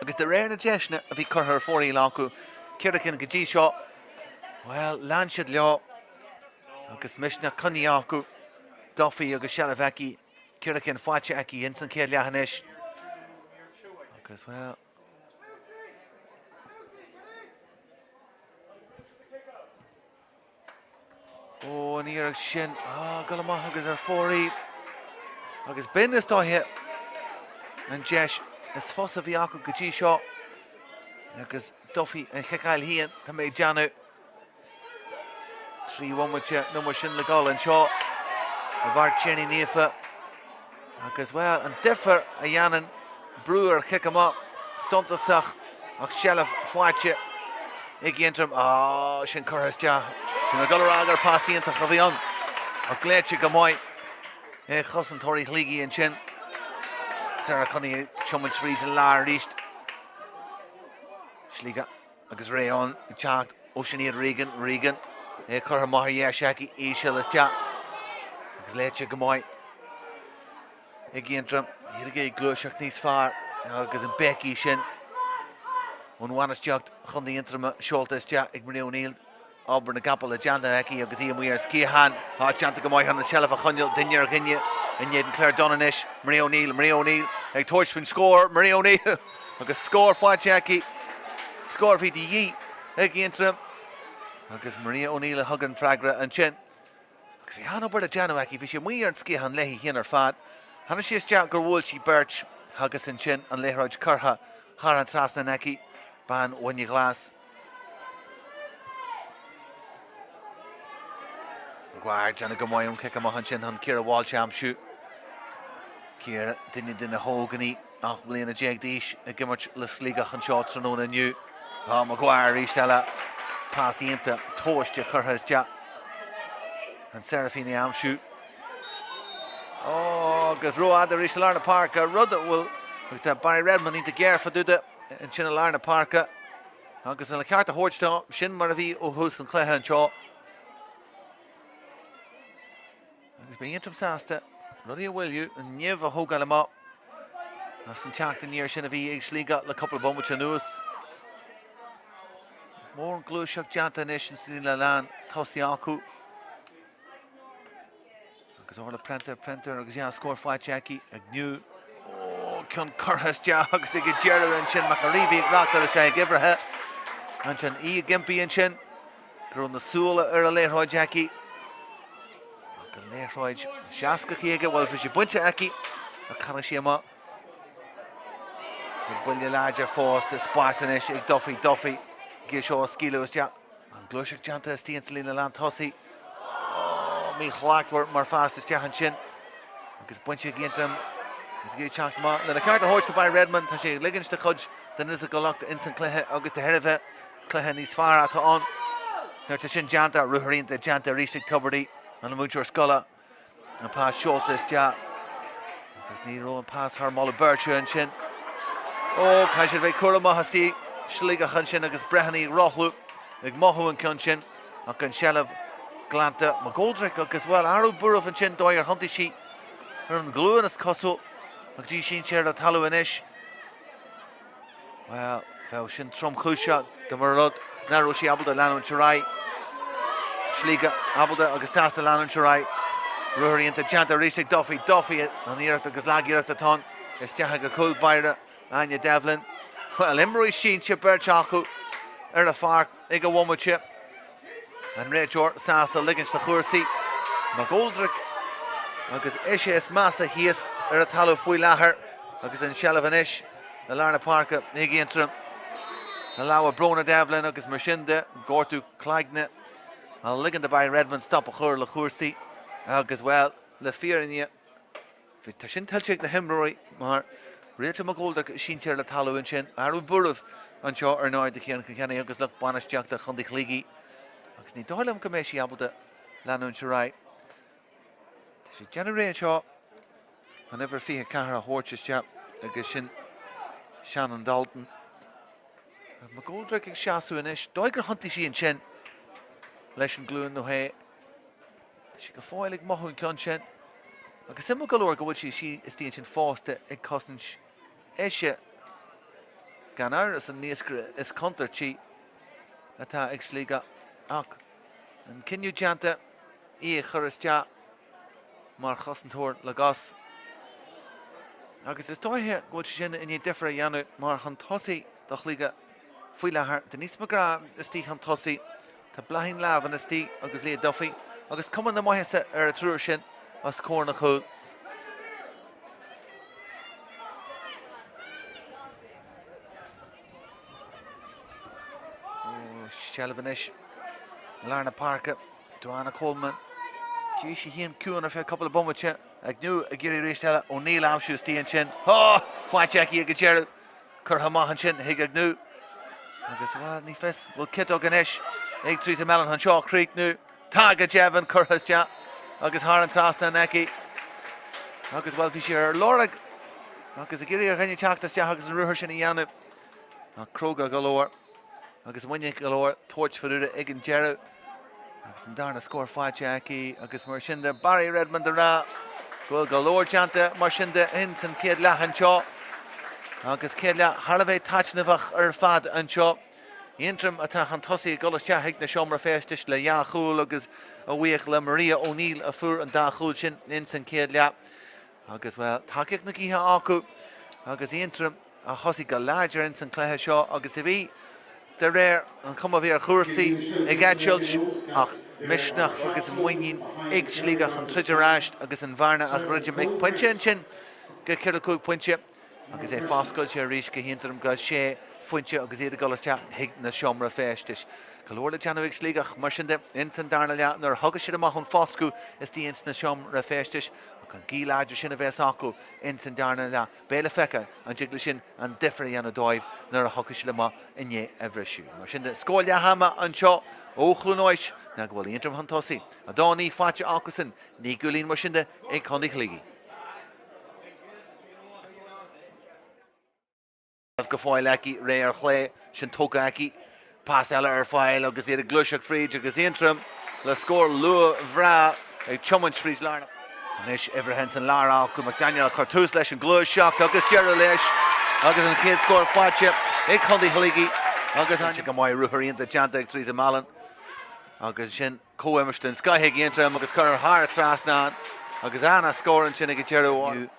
[SPEAKER 1] Agus de réir na deiseanna a bhí curtha ar fóraoil acu, 4 cinn go dtí seo, bhuel, lean siad leo agus misneach coinnithe acu. Duffy agus seilbh aici, 4 cinn faighte aici ins an chéad leath anois. Agus, bhuel, Ó, an iarracht sin, ag dul amach agus ar fóraoil. Agus b'in is dóiche an deis is fusa a bhí acu go dtí seo. Agus Duffy an chiceáil féin, tá mé ag déanamh. 3 bhomaite nó mar sin le dul anseo i bPáirc Tiarnaí Naofa. Agus, bhuel, an difear a dhéanann brú ar chic amach suntasach ach seilbh faighte ag Aontroim. Á, sin curtha isteach. Bhí mé ag dul a rá gur pas iontach a bhí ann ach léite go maith ag chosantóirí Shligigh ansin. Sarah Cunningham ag tiomáint fríd an lár arís. Sligeach agus Rayon ag teacht ó Sinéad Regan, Regan é curtha amach ar dheis aici, íseal isteach agus léite go maith ag Aontroim. Iad ag gluaiseacht níos fearr agus an béicí sin ón bhainistíocht Chontae Aontroma seolta isteach ag Maria O'Neill. Obair na gcapall le déanamh aici agus í amuigh ar sciathán. Tá déanta go maith chun an tseilbh a choinneáil duine ar dhuine in éadan Claire Dunne anois. Maria O'Neill, Maria O'Neill ag tabhairt faoin scór. Maria O'Neill agus scór faighte aici. Scór a bhí de dhíth ag Aontroim agus Maria O'Neill a thug an freagra ansin. Agus bhí an-obair le déanamh aici, bhí sí amuigh ar an sciathán léi féin ar fad. Tháinig sí isteach gur bhuail sí beirt agus ansin an liathróid curtha thar an trasnán aici, bean Mhuine Ghlas. Maguire déanamh go maith ón chic amach ansin chun Ciara Walsh a aimsiú. Ciara, duine de na hógánaigh 18 mbliana d'aois ag imirt le Sligeach anseo tráthnóna inniu. Tá Maguire arís eile. Pas iontach tomhaiste curtha isteach. An Seraphine a aimsiú. Agus rófhada arís i lár na páirce, rud a bhfuil agus tá Barry Redmond iontach géar fá dtaobh de ansin i lár na páirce. Agus an ceart a thabhairt dó, sin mar a bhí ó thús an chluiche anseo. Agus beidh Aontroim sásta rudaí a mhoilliú, an nimh a thógáil amach as an teacht aniar sin a bhí ag Sligeach le cúpla bomaite anuas. Mórán gluaiseacht déanta anois ins an líne lán tosaigh acu. Agus Orla Prenter, Prenter agus dea-scór faighte aici inniu. Ó, ceann curtha isteach agus ag an deireadh ansin McAreavey ag reáchtáil isteach ag uimhrithe. Ansin í ag impí ansin go raibh na súile ar an liathróid aici. Ach an liathróid 60 aige, bhuel bhí sé bainte aici ach chaill sí amach. Na buille láidir fosta, spás anois ag Duffy, Duffy, ag seo a scaoileadh isteach. An gluaiseacht déanta istigh sa líne lán tosaigh. míshlachtmhar mar phas isteach ansin agus bainte ag Aontroim agus ag teacht amach lena cheart a thabhairt do Barry Redmond. Tá sé ag ligint do chuid den fhisiciúlacht ins an chluiche agus de thairbhe cluiche níos fearr atá ann. Nuair atá sin déanta, ruathar iontach déanta arís ag Tubridy, an múinteoir scoile. An pas seolta isteach agus ní raibh an pas thar moladh beirte ansin. Ó, caithfidh siad bheith cúramach istigh Sligeach ansin agus Breheny ag rothlú, ag mothú an ceann sin ach an tseilbh glanta. McGoldrick agus, bhuel, athrú buairimh ansin dóigh ar thiontaigh sí ar an ghlúin is cosúil agus í sínte ar an talamh anois. Bhuel, bheadh sin tromchúiseach dá mba rud nach raibh sí ábalta leanúint ar aghaidh. Sligeach ábalta agus sásta leanúint ar aghaidh. Ruathar iontach déanta arís ag Duffy. Duffy an iarracht agus lag-iarracht atá ann isteach ag an chúl báire Áine Devlin. Bhuel, imreoirí sínte beirt acu ar an pháirc ag an bhomaite. An réiteoir sásta ligint do chúrsaí. McGoldrick agus ise is measa thíos ar an talamh faoi láthair agus an tseilbh anois i lár na páirce ag Aontroim. I lámha Bróna Devlin agus mar sin de, gortú cloigne a ligeann do Barry Redmond stop a chur le cúrsaí agus, bhuel, le fírinne, bhí, tá sin tuillte ag na himreoirí mar Réalta McGoldrick sínte ar an talamh ansin. Athrú buairimh anseo ar ndóigh do Chian Kilkenny agus lucht bainistíochta Chontae Shligigh agus ní dóigh liom go mbeidh sí ábalta leanúint ar aghaidh. Tá sé déanamh réidh anseo an uimhir 24 a thabhairt isteach agus sin Shannon Dalton. McGoldrick ag seasamh anois. Dóigh gur thiontaigh sí ansin leis an glúin nó hé. Tá sí go fóill ag mothú an ceann sin. Agus suimiúil go leor go bhfuil sí istigh ansin fosta ag cosaint ise. Gan amhras an naoscaire is contúirtí atá ag Sligeach ach an cinneadh déanta í a chur isteach mar chosantóir le gcos. Agus is dóiche go bhfuil sé sin i ndiaidh difear a dhéanamh mar chun tosaigh do Shligeach faoi láthair. Denise McGrath istigh chun tosaigh. Tá Bláithín Lavin istigh agus Leah Duffy agus cuma na maitheasa ar an triúr sin os comhair na chúl. Seilbh anois i lár na páirce. Joanna Coleman. D'fhan sí féin ciúin ar feadh cúpla bomaite. Agnew ag iarraidh arís eile O'Neill a aimsiú istigh ansin. Ó! Faighte aici ag an deireadh. Curtha amach ansin chuig Agnew. Agus, bhuel, ní fios. Bhfuil ciotóg anois ag Teresa Mellon anseo a chríochnú. Tá go deimhin curtha isteach agus thar an trasnán aici. Agus, bhuel, bhí sí ar lorg agus ag iarraidh ar dhuine teacht isteach agus an ruathar sin a dhéanamh. Ach cróga go leor agus muiníneach go leor tabhairt faoi deara ag an deireadh. Agus an darna scór faighte aici agus mar sin de Barry Redmond a rá go bhfuil go leor déanta mar sin de ins an chéad leath anseo. Agus céad leath thar a bheith taitneamhach ar fad anseo. Aontroim atá chun tosaigh ag dul isteach chuig na seomra feistis le dhá chúl agus a bhuíoch le Maria O'Neill a fuair an dá chúl sin ins an chéad leath. Agus, bhuel, tacaíocht na gaoithe acu agus Aontroim a thosaigh go láidir ins an chluiche seo agus a bhí, de réir an chuma a bhí ar chúrsaí, ag eitilt ach misneach agus muinín ag Sligeach chun troid ar ais agus an bhearna a dhruidim ag pointe ansin go 4, 5 pointe agus é foscailte arís go hAontroim go 6 phointe agus iad ag dul isteach chuig na seomra feistis. Go leor le déanamh ag Sligeach mar sin de ins an darna leath nuair a thiocfaidh siad amach ón foscadh istigh ins na seomra feistis ach an ghaoth láidir sin a bheas acu ins an darna leath, beidh le feiceáil an dtig leis sin an difear a dhéanamh dóibh nuair a thiocfaidh siad amach i ndiaidh a bhriseadh. Mar sin de, scór leath ama anseo ó Chluain Eois ná go bhfuil Aontroim chun tosaigh. 2-9 faighte acusan, 9 gcúilín mar sin de ag Contae Shligigh. Go fóill aici, réidh ar chlé, sin tógtha aici. Pas eile ar fáil agus iad ag gluaiseacht fríd agus Aontroim le scór luath bhreá ag tiomáint fríd lár na. Anois uimhir a haon san lár acu, McDaniel ag cur tús leis an gluaiseacht agus deireadh leis agus an chéad scór faighte ag Contae Shligigh agus an. Go maith ruathar iontach déanta ag Teresa Mallon agus sin comhimirt den scoith ag Aontroim agus curtha thar an trasnán agus ana-scór ansin ag an deireadh.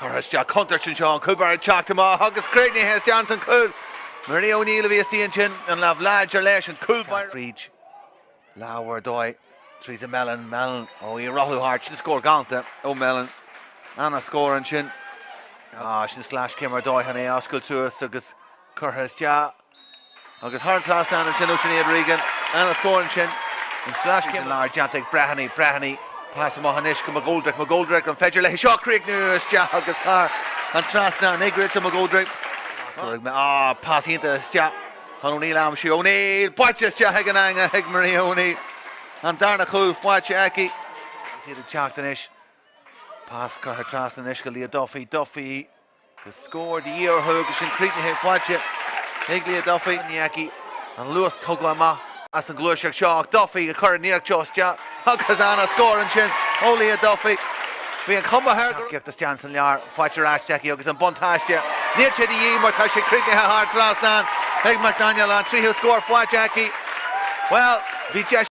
[SPEAKER 1] Curtha isteach contúirt anseo, an cúl báire ag teacht amach agus críochnaithe isteach ins an chúl. Maria O'Neill a bhí istigh ansin, an lámh láidir leis, an cúl báire. Fríd lámh ar dóigh, Teresa Mellon, Mellon, ó í ag rothlú thart, sin scór galánta ó Mellon. Ana-scór ansin. Ah, sin sleaschéim ar dóigh chun é a oscailt suas agus curtha isteach. Agus thar an trasnán ansin ó Sinéad Regan. Ana-scór ansin. An sleaschéim láir déanta ag Breheny, Breheny, pas amach anois go McGoldrick, McGoldrick, an féidir léi seo a chríochnú isteach agus thar an trasnán ag Rachel McGoldrick. Ah, pas iontach isteach chun O'Neill a aimsiú. O'Neill buailte isteach ag an eanga ag Maria O'Neill. An darna cúl faighte aici. Agus iad ag teacht anois. Pas curtha trasna anois go Leah Duffy, Duffy Agus scór de dhíth orthu agus sin críochnaithe faighte ag Leah Duffy. Ní aici an luas tugtha amach as an ghluaiseacht seo ach Duffy ag cur an iarracht seo isteach agus ana-scór ansin ó Leah Duffy. Bhí an chuma air go raibh isteach san lár faighte ar ais aici agus an buntáiste. Níl sé de dhíth mar tá sé críochnaithe thar trasnán ag McDaniel an tríú scór faighte aici. Bhuel, bhí deis.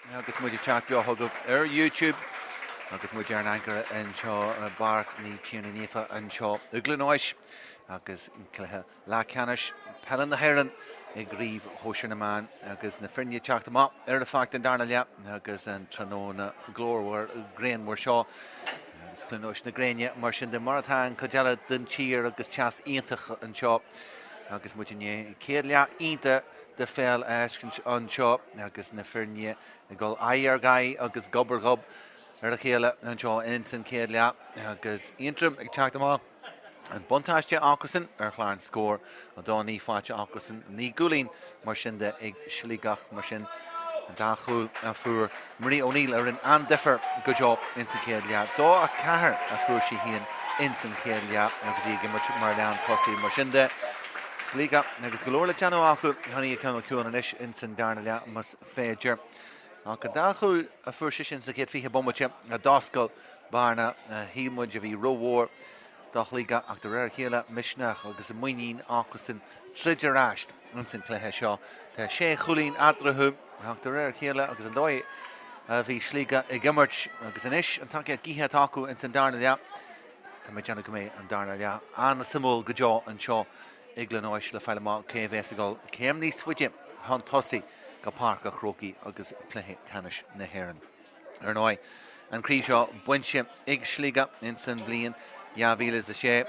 [SPEAKER 1] agus muid ag teacht beo chugaibh ar YouTube agus muid ar an ancaire anseo i bPáirc Naomh Tiarnaigh Naofa anseo i gCluain Eois agus an cluiche leathcheannais peile na hÉireann i gCraobh Shóisir na mBan agus na foirne ag teacht amach ar an pháirc don darna leath agus an tráthnóna glórmhar grianmhar seo agus Cluain Eois na gréine mar sin de mar atá an chuid eile den tír agus teas iontach anseo agus muid i ndiaidh céad leath iontach de pheil a fheiscint anseo agus na foirne ag dul aghaidh ar aghaidh agus gob ar ghob ar a chéile anseo ins an chéad leath agus Aontroim ag teacht amach. An buntáiste acusan ar chlár an scóir, 2-9 faighte acusan, 9 gcúilín mar sin de ag Sligeach mar sin an dá chúl a fuair Marie O'Neill a rinne an-difear go deo ins an chéad leath. 2-4 a fuair sí féin ins an chéad leath agus í ag imirt mar lántosaí. Mar sin de, Sligeach agus go leor le déanamh acu chun í a choinneáil ciúin anois ins an darna leath más féidir. Ach an dá chúl a fuair sise ins na chéad 20 bomaite a d'oscail bearna a shíl muid a bhí rómhór do Shligeach ach de réir a chéile misneach agus muinín acusan troid ar ais ins an chluiche seo. Tá sé chúilín eatarthu ach de réir a chéile agus an dóigh a bhí Sligeach ag imirt agus anois an tacaíocht gaoithe atá acu ins an darna leath, tá mé ag déanamh go mbeidh an darna leath an-suimiúil go deo anseo i gCluain Eois le fáil amach cé a bheas ag dul céim níos faide chun tosaigh go Páirc an Chrócaigh agus cluiche ceannais na hÉireann. Ar ndóigh, an chraobh seo bainte ag Sligeach ins an bhliain 2006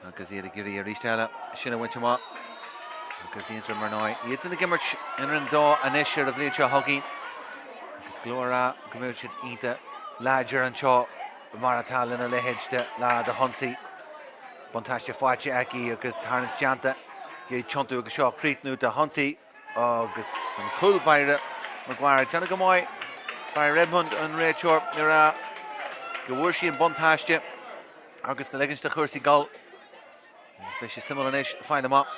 [SPEAKER 1] agus iad ag iarraidh arís eile sin a bhaint amach. Agus Aontroim ar ndóigh, iadsan ag imirt in Roinn 2 anois ar an bhliain seo chugainn agus go leor ag rá go mbeidh siad iontach láidir anseo mar atá lena leithéid de Lara de hOnsaigh. Buntáiste faighte aici agus tarraingt déanta ag tiontú agus seo críochnú de hOnsaigh. Agus an cúl báire Maguire ag déanamh go maith. Barry Redmond an réiteoir ag rá go bhfuair sí an buntáiste agus ag ligint do chúrsaí dul. Agus beidh sé suimiúil anois fáil amach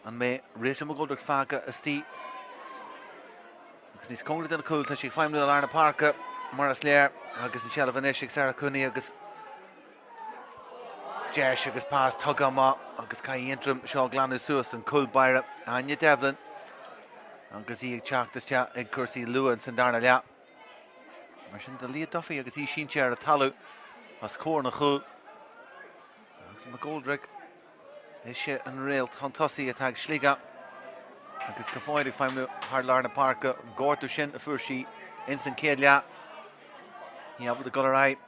[SPEAKER 1] an mbeidh Rachel McGoldrick fágtha istigh. Agus níos cóngaraí don chúl, tá sí ag feidhmiú i lár na páirce mar is léir agus an tseilbh anois ag Sarah Cooney agus Deis agus pas tugtha amach agus caithfidh Aontroim seo a ghlanadh suas an cúl báire Áine Devlin agus í ag teacht isteach ag cúrsaí luath ins an darna leath. Mar sin de Leah Duffy agus í sínte ar an talamh os comhair an chúil. Agus McGoldrick ise an réalt chun tosaigh atá ag Sligeach agus go fóill ag feidhmiú thar lár na páirce. An gortú sin a fuair sí ins an chéad leath. Ní ábalta dul ar aghaidh.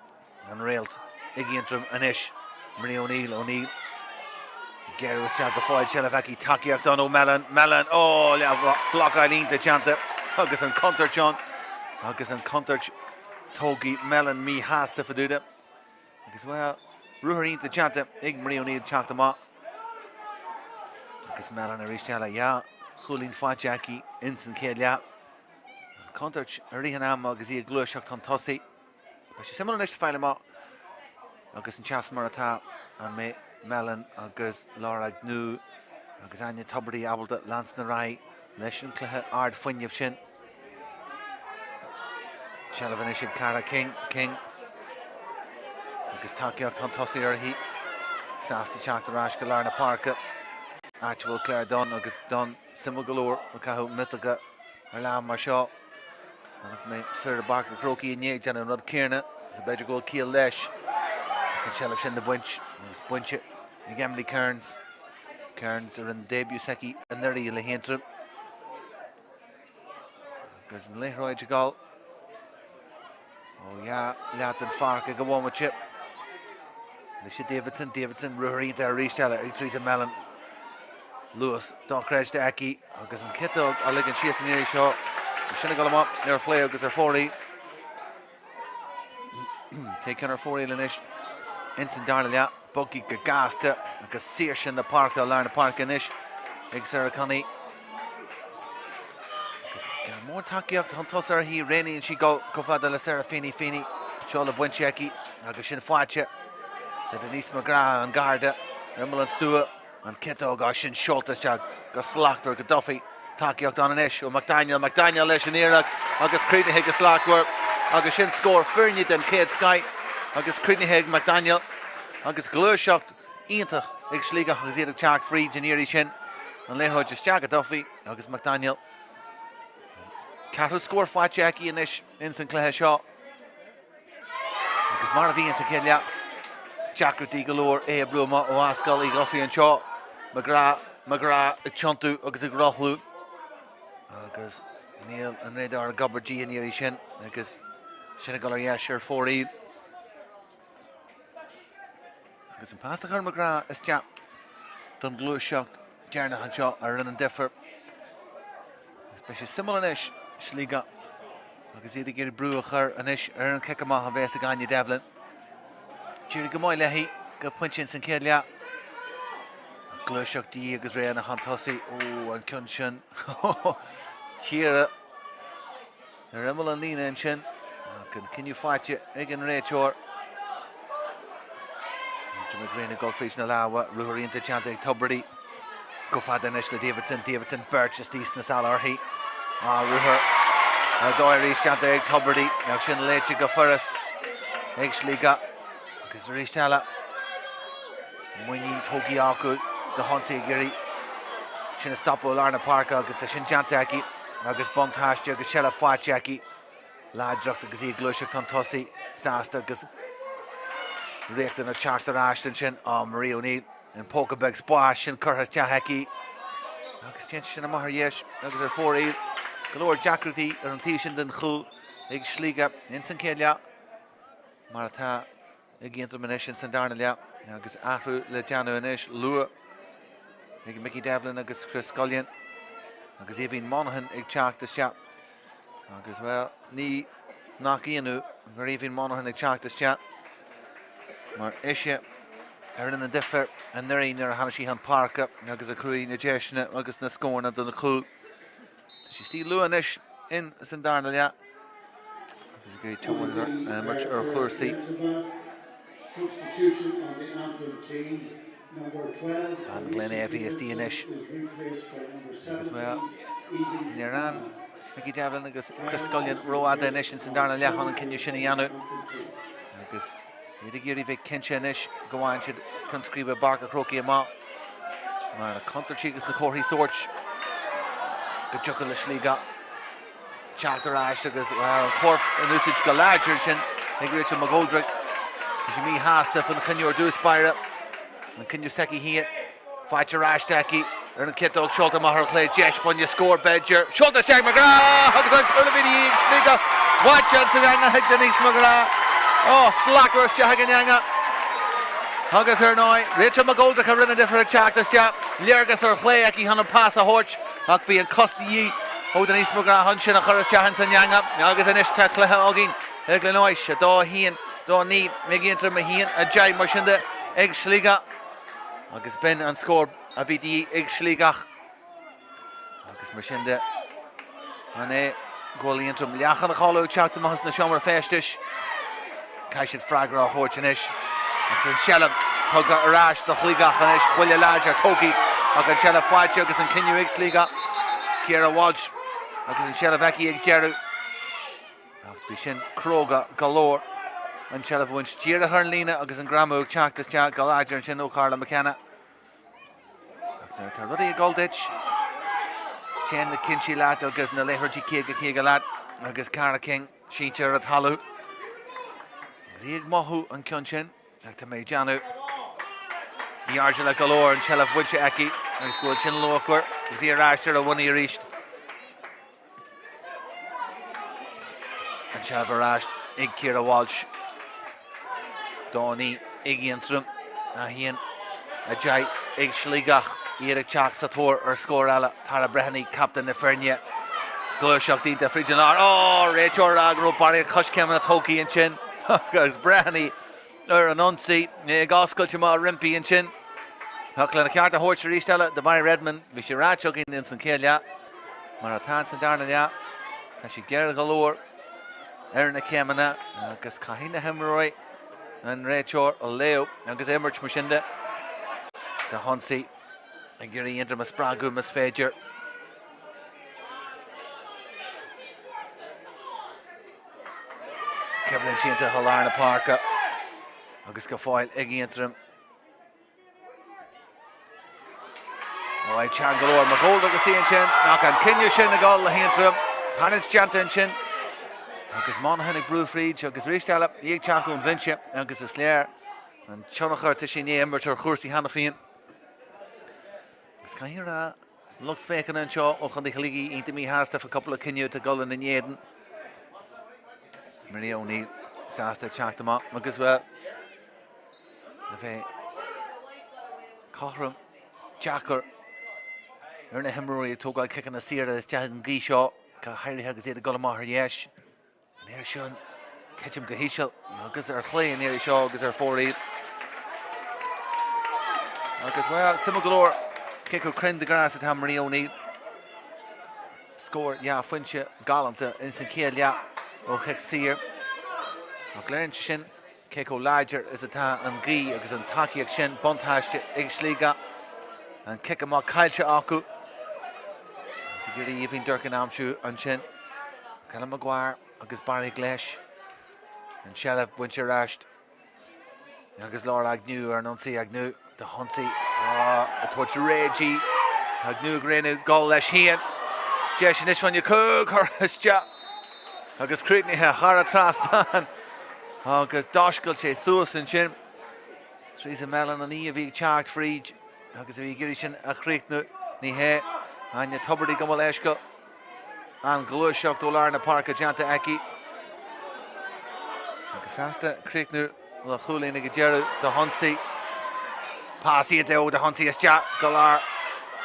[SPEAKER 1] An réalt ag Aontroim anois. Marie O'Neill, O'Neill ag géarú isteach go fóill. Seilbh aici, tacaíocht ann ó Mellon, Mellon, ó, blocáil iontach déanta agus an chontúirt ann agus an chontúirt tógfaidh Mellon míshásta fá dtaobh de. Agus, bhuel, ruathar iontach déanta ag Marie O'Neill teacht amach. Agus Mellon arís eile, dhá chúilín faighte aici ins an chéad leath. An chontúirt i rith an ama agus í ag gluaiseacht chun tosaigh. Beidh sé suimiúil anois fáil amach agus an teas mar atá, an mbeidh Mellon agus Laura Agnew agus Áine Tubridy ábalta leanstan ar aghaidh leis an chluiche ardfhuinnimh sin. Seilbh anois ag Cara King, King agus tacaíocht chun tosaigh uirthi. Sásta teacht ar ais go lár na páirce, áit a bhfuil Claire Dunne agus Dunne suimiúil go leor ag caitheamh miotóga ar lá mar seo. Chonaic mé fir i bPáirc an Chrócaigh inné ag déanamh an rud céanna, so b'fhéidir go bhfuil ciall leis. Ach an tseilbh sin le baint, agus bainte ag Emily Kearns. Kearns a rinne début s'aici anuraidh le hAontroim. Agus an liathróid ag dul ó dhá leath den pháirc ag an bhomaite. Alicia Davidson, Davidson, ruathar iontach arís eile ag Teresa Mellon. Luas dochreidte aici agus an chiotóg á ligean síos an iarraidh seo. Sin ag dul amach ar chlé agus ar fóraoil. Cic ar fóraoil anois ins an darna leath. Bogtha go gasta agus saoirse na páirce, lár na páirce anois ag Sarah Cunny. Agus gan mórán tacaíocht chun tosaigh uirthi, roghnaíonn sí dul chomh fada le Sarah Feeney. Feeney seo le baint aici agus sin faighte do Denise McGrath an garda ar imeall an stua. An chiotóg á sin seolta isteach go slachtmhar go Duffy. Tacaíocht ann anois ó McDaniel. McDaniel leis an iarracht agus críochnaithe go slachtmhar agus sin scór foirne den chéad scoith agus críochnaithe ag McDaniel agus gluaiseacht iontach ag Sligeach agus iad ag teacht fríd an iarraidh sin. An liathróid isteach go Duffy agus McDaniel. Ceathrú scór faighte aici anois ins an cluiche seo. Agus mar a bhí ins an chéad leath, deacrachtaí go leor é a brú amach ó Ascaill Uí Dhufaigh anseo. McGrath, McGrath ag tiontú agus ag rothlú. Agus níl an radar ag obair di an iarraidh sin agus sin ag dul ar dheis ar fóraoil. Agus an pas a chuir McGrath isteach don ghluaiseacht deireanach anseo a rinne an difear. Agus beidh sé suimiúil anois, Sligeach, agus iad ag iarraidh brú a chur anois ar an chic amach a bheas ag Áine Devlin. D'éirigh go maith léi go pointe ins an chéad leath. Gluaiseacht di agus roghanna chun tosaigh. Ó, an ceann sin. Ciara Ar imeall an líne ansin, ach an cinneadh faighte ag an réiteoir. Aontroim ag rith ag dul fríd na lámha, ruathar iontach déanta ag Tubridy. Go fada anois le Davidson, Davidson beirt istigh sna sála uirthi. Ah, ruathar ar dóigh arís déanta ag Tubridy, ach sin léite go furast ag Sligeach. Agus arís eile, muinín tógtha acu de hionsaí ag iarraidh sin a stopadh i lár na páirce agus tá sin déanta aici agus buntáiste agus seilbh faighte aici. Láidreacht agus í ag gluaiseacht chun tosaigh, sásta agus riachtanas teacht ar ais ansin. Ó, Marie O'Neill, an póca beag spáis sin curtha isteach aici agus téann sin amach ar dheis agus ar fóraoil. Go leor deacrachtaí ar an taobh sin den chúl ag Sligeach ins an chéad leath. Mar atá ag Aontroim anois ins an darna leath agus athrú le déanamh anois luath ag Mickey Devlin agus Chris Scullion agus Aoibhín Monaghan ag teacht isteach agus bhuel ní nach ionadh gur Aoibhín Monaghan ag teacht isteach mar ise a rinne an difear anuraidh nuair a tháinig sí chun páirce agus a chruthaigh na deiseanna agus na scóranna don chúl. Tá sí istigh luath anois in san darna leath agus ag iarraidh tionchar a imirt ar chúrsaí. An Glen a bhí istigh anois agus bhuel, níor fhan Mickey Devlin agus Chris Scullion rófhada anois in san darna leath chun an cinneadh sin a dhéanamh agus Iad ag iarraidh bheith cinnte anois go bhfaigheann siad chun scríbe i bPáirc an Chrócaigh amach mar na contúirtí agus na comharthaí sóirt go dtiocfadh le Sligeach teacht ar ais agus bhuel, an corp in úsáid go láidir ansin ag Rachel McGoldrick. Tá sí míshásta faoin chinneadh ar dtús báire. An cinneadh s'aici féin. Faighte ar ais aici ar an ciotóg, seolta amach ar chlé, deis buinne scór b'fhéidir. Seolta isteach McGrath agus an cúl a bhí de dhíth ag Sligeach. Faighte ins an eangach ag Denise McGrath. Ó, slacra isteach ag an eangach. Agus ar ndóigh, Rachel McGoldrick a rinne an difear ag teacht isteach. Léargas ar chlé aici chun an pas a thabhairt ach bhí an cos de dhíth ó Denise McGrath chun sin a chur isteach ins an eangach. Agus anois tá cluiche againn i gCluain Eois, 2, 1, 2, 9 ag Aontroim, 1, 10 mar sin de ag Sligeach. Agus b'in an scór a bhí de dhíth ag Sligeach. Agus mar sin de, an é go bhfuil Aontroim leath chun a chodladh ag teacht amach as na seomra feistis? Caithfidh siad freagra a thabhairt anois. Agus an tseilbh tugtha ar ais do Shligeach anois, buille láidir tógtha ach an tseilbh faighte agus an cinneadh ag Sligeach. Ciara Walsh agus an tseilbh aici ag deireadh. Ach bhí sin cróga go leor. An tseilbh a bhaint díreach ar an líne agus an greamú ag teacht isteach go láidir ansin ó Carla McKenna. Ach nuair atá rudaí ag dul duit, téann na cinntí leat agus na liathróidí 50-50 leat agus Cara King sínte ar an talamh. Agus í ag mothú an ceann sin, ach tá mé ag déanamh í airdeallach go leor an tseilbh bainte aici agus go bhfuil sin luachmhar agus í ar ais ar a bhonnaí arís. An tseilbh ar ais ag Ciara Walsh. 2-9 ag Aontroim, 1, 10 ag Sligeach. Iad ag teacht sa tóir ar scór eile. Tara Breheny, captaen na foirne. Gluaiseacht iontach fríd an lár. Ó! Réiteoir ag rá go raibh barraíocht coiscéimeanna tógtha ansin agus Breheny ar an ionsaí, ag oscailt amach roimpi ansin. Ach lena cheart a thabhairt arís eile do Barry Redmond, bhí sé ráite againn ins an chéad leath, mar atá ins an darna leath, tá sé géar go leor ar na céimeanna agus caithfidh na himreoirí an réiteoir a léamh agus imirt mar sin de. De hionsaí ag iarraidh Aontroim a spreagadh más féidir. Coimhlint iontach i lár na páirce agus go fóill ag Aontroim. Ó, teann go leor McGoldrick istigh ansin ach an cinneadh sin ag dul le hAontroim. Tarraingt déanta ansin agus Monaghan ag brú fríd agus arís eile í ag teacht ón bhinse agus is léir an tionchar atá sí i ndiaidh imirt ar chúrsaí cheana féin. Agus caithfidh a rá, lucht féachana anseo ó Chontae Shligigh iontach míshásta fá cúpla cinneadh atá ag dul ina n-éadan. Maria O'Neill sásta teacht amach agus bhuel, le bheith cothrom deacair ar na himreoirí ag tógáil ciceanna saora isteach an ghaoth seo, go háirithe agus iad ag dul amach ar dheis. An iarraidh sin, titim go híseal agus ar chlé an iarraidh seo agus ar fóraoil. Agus, bhuel, suimiúil go leor cé chomh cruinn de ghnáth is atá Maria O'Neill. Scór dhá phointe galánta ins an chéad leath ó chic saor. Ach léiríonn sé sin cé chomh láidir is atá an ghaoth agus an tacaíocht sin, buntáiste ag Sligeach. An cic amach caillte acu. Agus ag iarraidh Aoibhinn Durkin a aimsiú ansin. Colin Maguire agus Barry leis. An tseilbh bainte ar ais. Agus Laura Agnew ar an ionsaí. Agnew d'ionsaí ag tabhairt réidh di. Agnew ag roghnú dul leis féin. Deis anois fá choinne cúl curtha isteach agus críochnaithe thar an trasnán agus d'oscail sé suas ansin. Teresa Mellon an í a bhí ag teacht fríd agus a bhí ag iarraidh sin a chríochnú. Ní hé. Áine Tubridy gabh mo leithscéal. An ghluaiseacht ó lár na páirce déanta aici agus sásta críochnú le chúilín ag an deireadh d'ionsaí. Pas iontach ó d'ionsaí isteach go lár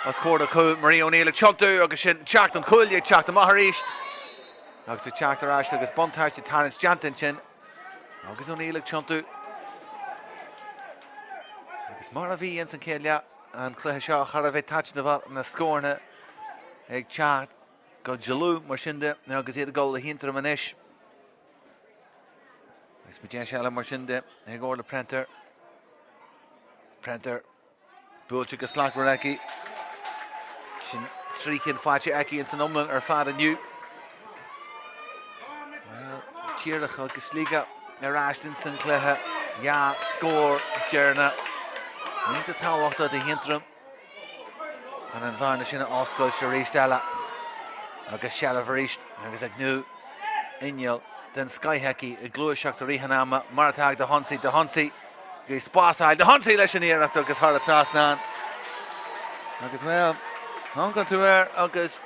[SPEAKER 1] os comhair do chúl Marie O'Neill ag tiontú agus sin teacht an chúil ag teacht amach arís agus ag teacht ar ais agus buntáiste tarraingt déanta ansin agus O'Neill ag tiontú agus mar a bhí ins an chéad leath an chluiche seo thar a bheith taitneamhach na scóranna ag teacht go dlúth mar sin de agus iad ag dul le hAontroim anois. Agus beidh deis eile mar sin de ag Orla Prenter. Prenter buailte go slachtmhar aici. Sin 3 cinn faighte aici ins an iomlán ar fad inniu. Well, díreach agus Sligeach ar ais ins an cluiche. Dhá scór deireanach. Iontach tábhachtach do Aontroim. Chun an bhearna sin a oscailt arís eile agus seilbh arís agus Agnew inneall den scoith aici ag gluaiseacht i rith an ama mar atá ag d'ionsaí, d'ionsaí go spás a fháil, d'ionsaí leis an iarracht agus thar an trasnán. Agus bhuel, amharcann tú air agus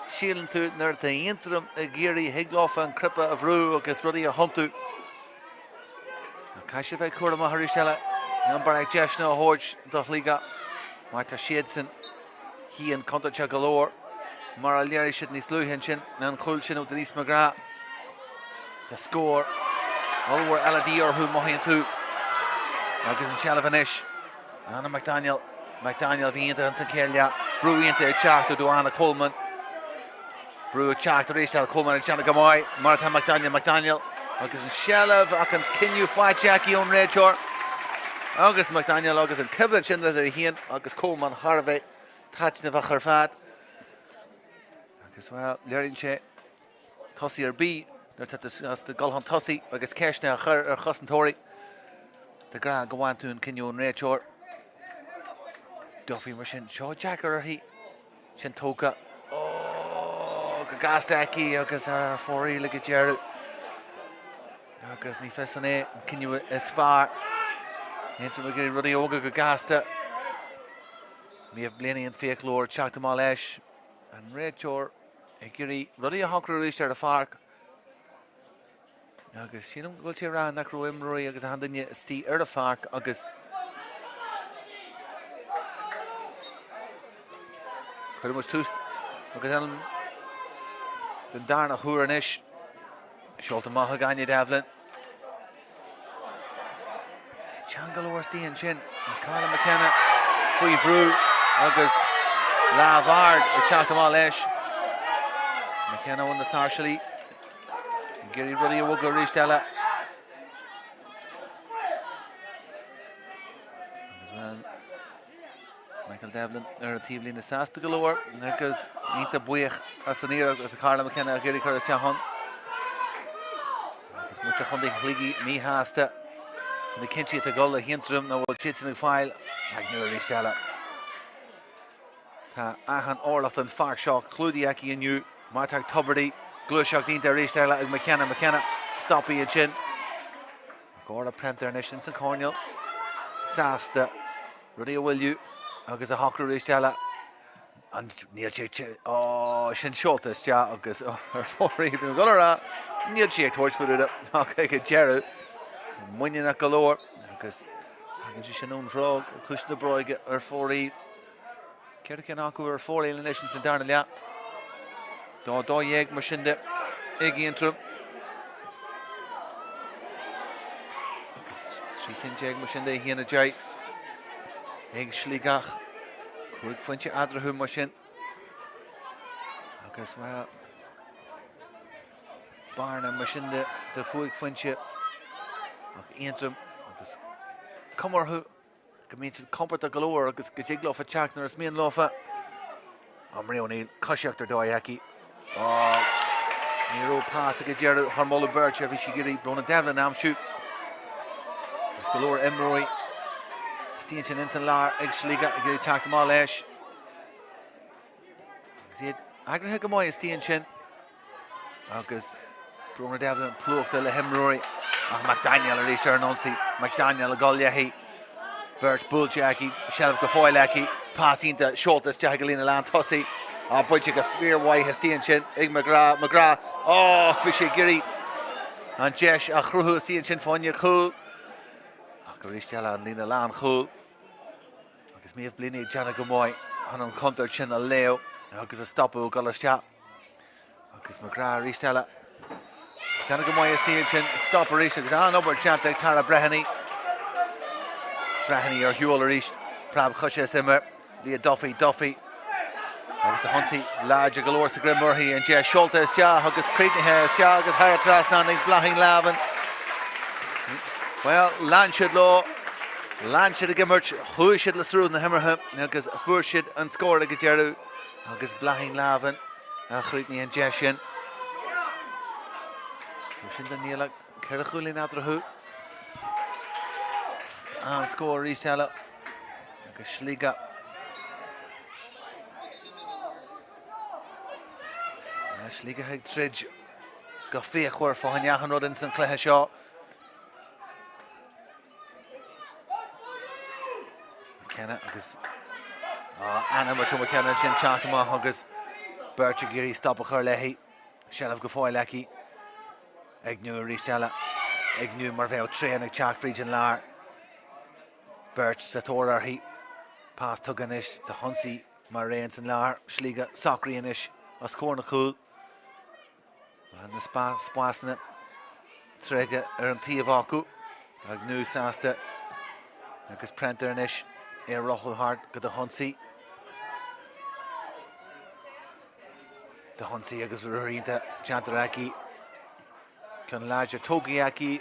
[SPEAKER 1] síleann tú nuair atá Aontroim ag iarraidh thig leofa an cnaipe a bhrú agus rudaí a thiontú. Caithfidh siad bheith cúramach arís eile. Gan bearna deiseanna a thabhairt do Shligeach mar tá siadsan féin contúirteach go leor mar a léirigh siad níos luaithe ansin an chúl sin ó Denise McGrath. Tá scór ollmhór eile de dhíth orthu, mothaíonn tú. Agus an tseilbh anois. Anna McDaniel. McDaniel a bhí iontach ins an chéad leath. Brú iontach ag teacht ó Joanna Coleman. Brú ag teacht arís eile Coleman ag déanamh go maith mar atá McDaniel. McDaniel agus an seilbh ach an cinneadh faighte aici ón réiteoir. Agus McDaniel agus an coimhlint sin idir í féin agus Coleman thar a bheith taitneamhach ar fad. Agus bhuel, léiríonn sé tosaí ar bith nuair atá tú sásta dul chun tosaigh agus ceisteanna a chur ar chosantóirí. De ghnáth go bhfaigheann tú an cinneadh ón réiteoir. Duffy mar sin, seo deacair uirthi. Sin tógtha go gasta aici agus ar fóraoil ag an deireadh. Agus ní fios an é an cinneadh is fearr. Aontroim ag iarraidh rudaí a bhogadh go gasta. Méabh Blaney an fiaclóir ag teacht amach leis. An réiteoir ag iarraidh rudaí a shocrú arís ar an pháirc. Agus sílim go bhfuil sé ag rá nach raibh imreoirí agus achan duine istigh ar an pháirc agus cuireann muid tús agus ann den darna huair anois. Seolta amach ag Áine Devlin. Teann go leor istigh ansin. Carla McKenna faoi bhrú agus lámh ard ag teacht amach leis. McKenna ó na Sáirséalaigh ag iarraidh rudaí a bhogadh arís eile. Agus bhuel, Michael Devlin ar an taobhlíne sásta go leor agus iontach buíoch as an iarracht atá Carla McKenna ag iarraidh cur isteach ann. Agus muintir Chontae Shligigh míshásta na cinntí atá ag dul le hAontroim nach bhfuil siadsan ag fáil Agnew arís eile. Tá achan orlach den pháirc seo clúdaithe aici inniu mar atá ag Tubridy. Gluaiseacht iontach arís eile ag McKenna. McKenna stoptha ansin. Ach Orla Prenter anois ins an choirnéal. Sásta rudaí a mhoilliú agus a shocrú arís eile. An níl sé ó sin seolta isteach agus ar fóraoil bhí mé ag dul a rá níl sí ag tabhairt faoi deara ach ag an deireadh muiníneach go leor agus tagann sé sin ón bhróg, cúis na bróige ar fóraoil. 4 cinn acu ar fóraoil anois ins an darna leath. 2 12 mar sin de ag Aontroim. Agus 13 chinn mar sin de 1 10 ag Sligeach. 5 phointe eadarthu mar sin. Agus bhuel, bearna mar sin de de chúig phointe ach Aontroim agus cuma orthu go mbíonn siad compordach go leor agus go dtig leofa teacht nuair is mian leofa. Á Marie O'Neill, coisíocht ar dóigh aici. Á, ní raibh pas ag an deireadh thar moladh beirte, bhí sí ag iarraidh Brona Devlin a aimsiú. Agus go leor imreoirí istigh ansin ins an lár ag Sligeach ag iarraidh teacht amach leis. Agus iad eagraithe go maith istigh ansin. Agus Brona Devlin plúchta le himreoirí ach McDaniel arís ar an ionsaí. McDaniel ag dul léi. Beirt buailte aici, seilbh go fóill aici. Pas iontach seolta isteach ag an líne lán tosaigh. Á bainte go fíormhaith istigh ansin ag McGrath. McGrath, ó bhí sé ag iarraidh an deis a chruthú istigh ansin fá choinne cúl. Ach arís eile an líne lán chúl. Agus Méabh Blaney ag déanamh go maith chun an chontúirt sin a léamh agus a stopadh ag dul isteach. Agus McGrath arís eile. Déanamh go maith istigh ansin, stop arís agus an-obair déanta ag Tara Breheny. Breheny ar shiúl arís, preab choise is imir, Leah Duffy, Duffy. Agus na hionsaí láidir go leor sa greim uirthi, an deis seolta isteach agus críochnaithe isteach agus thar an trasnán ag Bláithín Lavin. Bhuel, lean siad leo, lean siad ag imirt, chuaigh siad le sruth na himeartha agus fuair siad an scór ag an deireadh agus Bláithín Lavin a chríochnaigh an deis sin. Mar sin de níl ach 4 chúilín eatarthu. An scór arís eile agus Sligeach. Sligeach ag troid go fíochmhar fá choinne achan rud ins an cluiche seo. McKenna agus an-imirt ó McKenna ansin teacht amach agus beirt ag iarraidh stop a chur léi. Seilbh go fóill aici. Agnew arís eile. Agnew mar bheadh traein ag teacht fríd an lár. Beirt sa tóir uirthi. Pas tugtha anois do hionsaí mar é ins an lár. Sligeach socraithe anois os comhair na cúl. Na spásanna tréigthe ar an taobh acu. Agnew sásta agus Prenter anois é a rothlú thart go do hionsaí. Do hionsaí agus ruathar iontach déanta aici. Ceann láidir tógtha aici.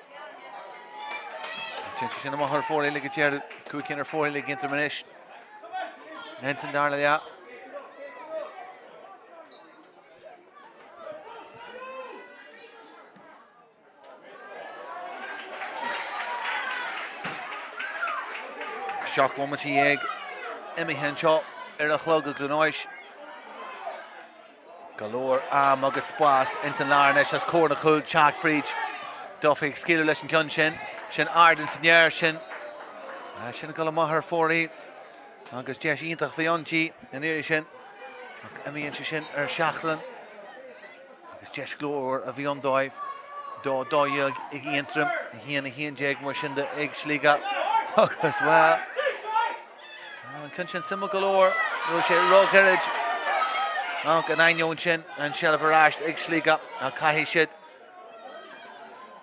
[SPEAKER 1] Téann sé sin amach ar fóraoil ag an deireadh. 5 cinn ar fóraoil ag Aontroim anois. Ins an darna leath. 17 bhomaite imithe anseo ar an chlog i gCluain Eois. Go leor am agus spás ins an lár anois os comhair na cúl teacht fríd. Duffy ag scaoileadh leis an gceann sin. Sin ard ins an aer sin. Sin ag dul amach ar fóraoil agus deis iontach a bhí ann di an iarraidh sin. Ach imíonn sé sin ar seachrán. Agus deis glórmhar a bhí ann dóibh. 2 12 ag Aontroim, 1 11 mar sin de ag Sligeach. Agus, bhuel, an ceann sin suimiúil go leor, raibh sé róghairid. Ach in ainneoin sin, an seilbh ar ais ag Sligeach, ach caithfidh siad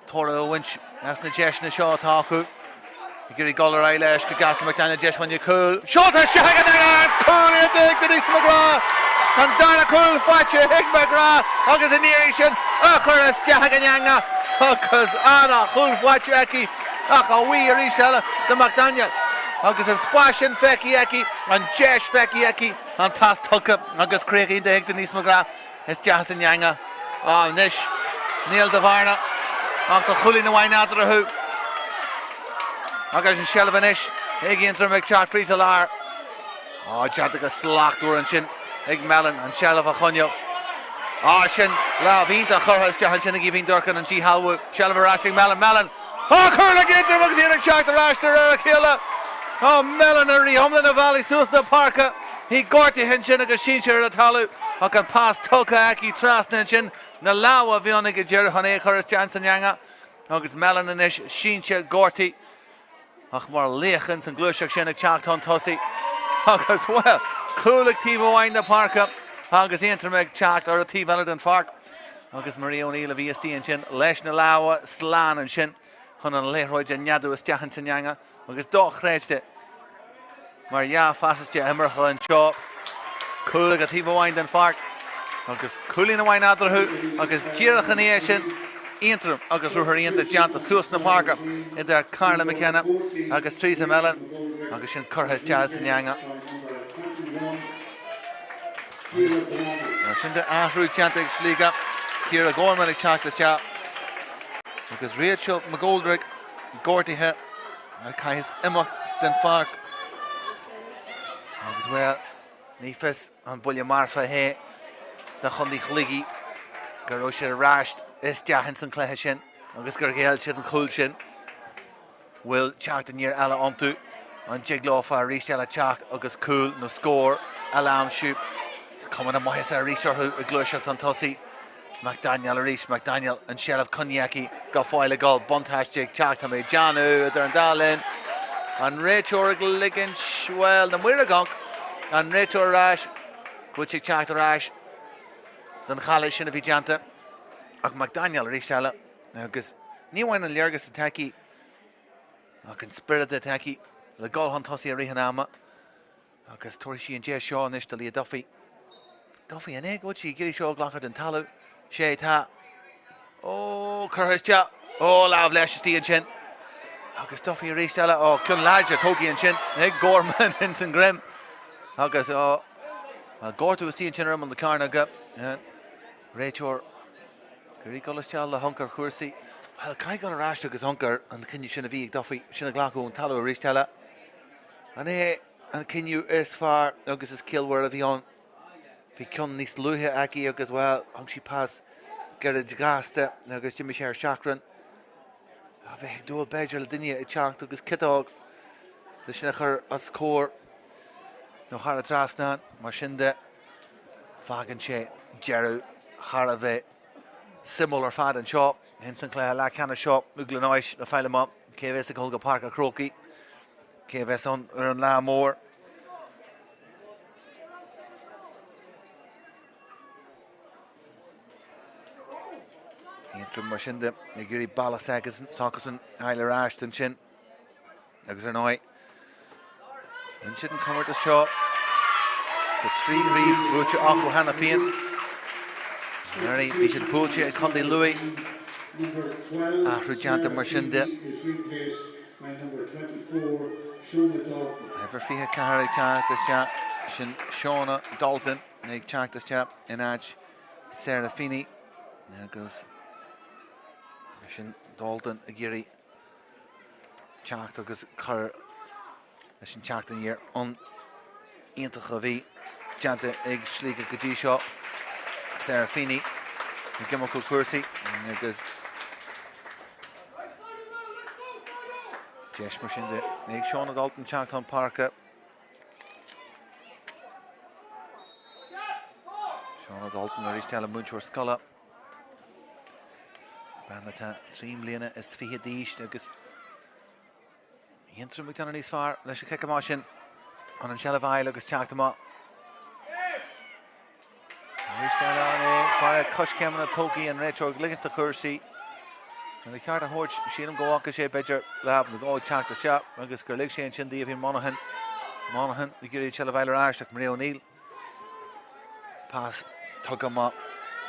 [SPEAKER 1] toradh a bhaint as na deiseanna seo atá acu. Ag iarraidh dul ar aghaidh leis go gasta McDaniel deis fá choinne cúl. Seolta isteach ag an eangach cúl iontach ag Denise McGrath! An dara cúl faighte ag McGrath agus an iarraidh sin á chur isteach ag an eangach agus ana-chúl faighte aici ach a bhuí arís eile do McDaniel agus an spás sin feicthe aici, an deis feicthe aici, an pas tugtha agus críoch iontach ag Denise McGrath. Isteach san eangach anois. Níl de bhearna ach do chúilín amháin eatarthu. Agus an seilbh anois ag Aontroim ag teacht fríd sa lár. Á, déanta go slachtmhar ansin ag Mellon an tseilbh a choinneáil. Ah, sin lámh iontach curtha isteach ansin ag Aoibhín Durcan, an díshealbhú, seilbh ar ais ag Mellon, Mellon! Ah, cúl ag Aontroim agus iad ag teacht ar ais de réir a chéile! Ah, Mellon i rith iomlán an bhealaigh suas na páirce, í gortaithe ansin agus sínte ar an talamh ach an pas tugtha aici trasna ansin, na lámha a bhí ann ag an deireadh chun é a chur isteach san eangach agus Mellon anois sínte gortaithe. Ach mar laoch ins an gluaiseacht sin ag teacht chun tosaigh agus, bhuel, cúl ag taobh amháin na páirce agus Aontroim ag teacht ar an taobh eile den pháirc agus Marie O'Neill a bhí istigh ansin leis na lámha slán ansin chun an liathróid a neadú isteach ins an eangach agus dochreidte mar dhea-phasáiste imeartha anseo. Cúl ag an taobh amháin den pháirc agus cúilín amháin eadarthu agus díreach ina dhiaidh sin, Aontroim agus ruathar iontach déanta suas na páirce idir Carla McKenna agus Teresa Mellon agus sin curtha isteach san eangach. Agus mar sin de athrú déanta ag Sligeach, Ciara Gorman ag teacht isteach agus Rachel McGoldrick gortaithe. Caithfidh imeacht den pháirc agus, bhuel, ní fios an buille marfa é do chontae Shligigh go raibh siad ar ais isteach ins an chluiche sin agus gur ghéill siad an chúl sin. Bhfuil teacht aniar eile iontu? An dtig leofa arís eile teacht agus cúl nó scór eile a aimsiú? Cuma na maitheasa arís orthu ag gluaiseacht chun tosaigh. McDaniel arís, McDaniel, an tseilbh coinnithe aici go fóill ag dul, buntáiste ag teacht, tá mé ag déanamh idir an dá linn. An réiteoir ag ligint, bhuel, na maoir ag amharc, an réiteoir ar ais, go bhfuil sé ag teacht ar ais don chailleadh sin a bhí déanta. Ach McDaniel arís eile, agus ní amháin an léargas atá aici, ach an spiorad atá aici le dul chun tosaigh i rith an ama. Agus tabharfaidh sí an deis seo anois do Leah Duffy. Duffy, an é go bhfuil sí ag iarraidh seo a ghlacadh den talamh? Sé tá. Ó, curtha isteach. Ó, lámh leis istigh ansin. Agus Duffy arís eile. Ó, ceann láidir tógtha ansin ag Gorman ins an greim. Agus, ó, gortú istigh ansin ar imeall na cearnóige. Réiteoir ag iarraidh dul isteach le hamharc ar chúrsaí. Bhuel, caithfidh dul ar ais agus amharc ar an chinneadh sin a bhí ag Duffy, sin a ghlacadh ón talamh arís eile. An é an cinneadh is fearr agus is ciallmhaire a bhí ann? Bhí ceann níos luaithe aici agus, bhuel, thug sí pas gairid gasta agus d'imigh sé ar seachrán. A bheith ag dúil b'fhéidir le duine ag teacht agus ciotóg le sin a chur os comhair nó thar an trasnán. Mar sin de, fágann sé deireadh thar a bheith suimiúil ar fad anseo ins an chluiche leathcheannais seo i gCluain Eois le fáil amach cé a bheas ag dul go Páirc an Chrócaigh. Cé a bheas ann ar an lá mór? Aontroim mar sin de ag iarraidh bealach s'acusan a fháil ar ais ansin agus ar ndóigh bhain siad an comórtas seo tá 3 chraobh buaite acu cheana féin. Anuraidh bhí siad buailte ag Contae Lú. Athrú déanta mar sin de. Uimhir 24 ag teacht isteach, sin Shauna Dalton ag teacht isteach in áit Sarah Feeney agus sin Dalton ag iarraidh teacht agus cur leis an teacht aniar iontach a bhí déanta ag Sligeach go dtí seo. Sarah Feeney ag imeacht ó chúrsaí agus deis mar sin de ag Shauna Dalton teacht chun páirce. Shauna Dalton arís eile múinteoir scoile. Bean atá 3 mbliana is 20 d'aois agus Aontroim ag déanamh níos fearr leis an chic amach sin chun an tseilbh a fháil agus teacht amach. Arís eile an é barra coiscéimeanna tógtha an réiteoir ag ligint do chúrsaí. Lena cheart a thabhairt, sílim go bhfaca sé b'fhéidir lámh nó dhó ag teacht isteach agus gur lig sé ansin d'Aoibhín Monaghan. Monaghan ag iarraidh an tseilbh a fháil ar ais ach Maria O'Neill. Pas tugtha amach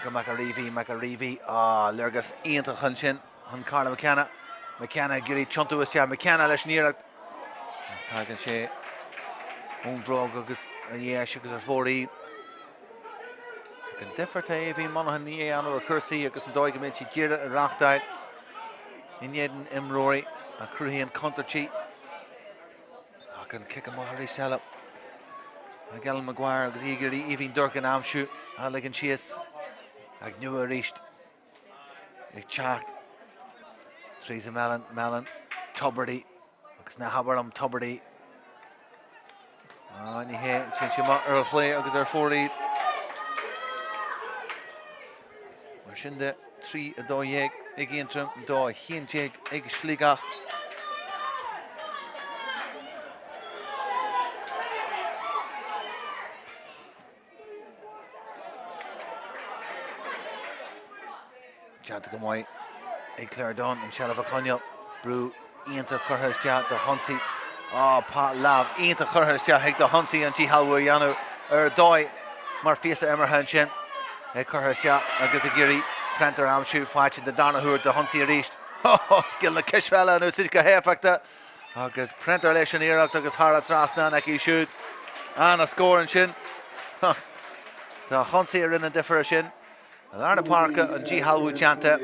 [SPEAKER 1] go McAreavey, McAreavey, ah, léargas iontach ansin chun Carla McKenna. McKenna ag iarraidh tiontú isteach, McKenna leis an iarracht. Ach tagann sé ón bhróg agus ar dheis agus ar fóraoil. Ach an difear tá Aoibhín Monaghan ní é ann ar chúrsaí agus an dóigh go mbíonn sí dírithe ar reachtáil in éadan imreoirí a chruthaíonn contúirtí. Ach an cic amach arís eile ag Ellen Maguire agus í ag iarraidh Aoibhín Durcan a aimsiú a ligean síos. Agnew arís ag teacht. Teresa Mallon, Mallon, Tubridy agus ná habair liom Tubridy. Ah, ní hé, téann sí amach ar chlé agus ar fóraoil. Mar sin de, 3 12 ag Aontroim, 2 11 ag Sligeach. Déanta go maith ag Claire Dunne an tseilbh a choinneáil. Brú iontach curtha isteach do hionsaí. Á, lámh iontach curtha isteach ag do hionsaí an díshealbhú a dhéanamh ar dóigh mar phíosa imeartha ansin. É curtha isteach agus ag iarraidh Prenter a aimsiú faighte den darna huair do hionsaí arís. Scil na cispheile in úsáid go héifeachtach. Agus Prenter leis an iarracht agus thar an trasnán aici siúd. Ana-scór ansin. Dá hionsaí a rinne an difear sin. I lár na páirce, an díshealbhú déanta,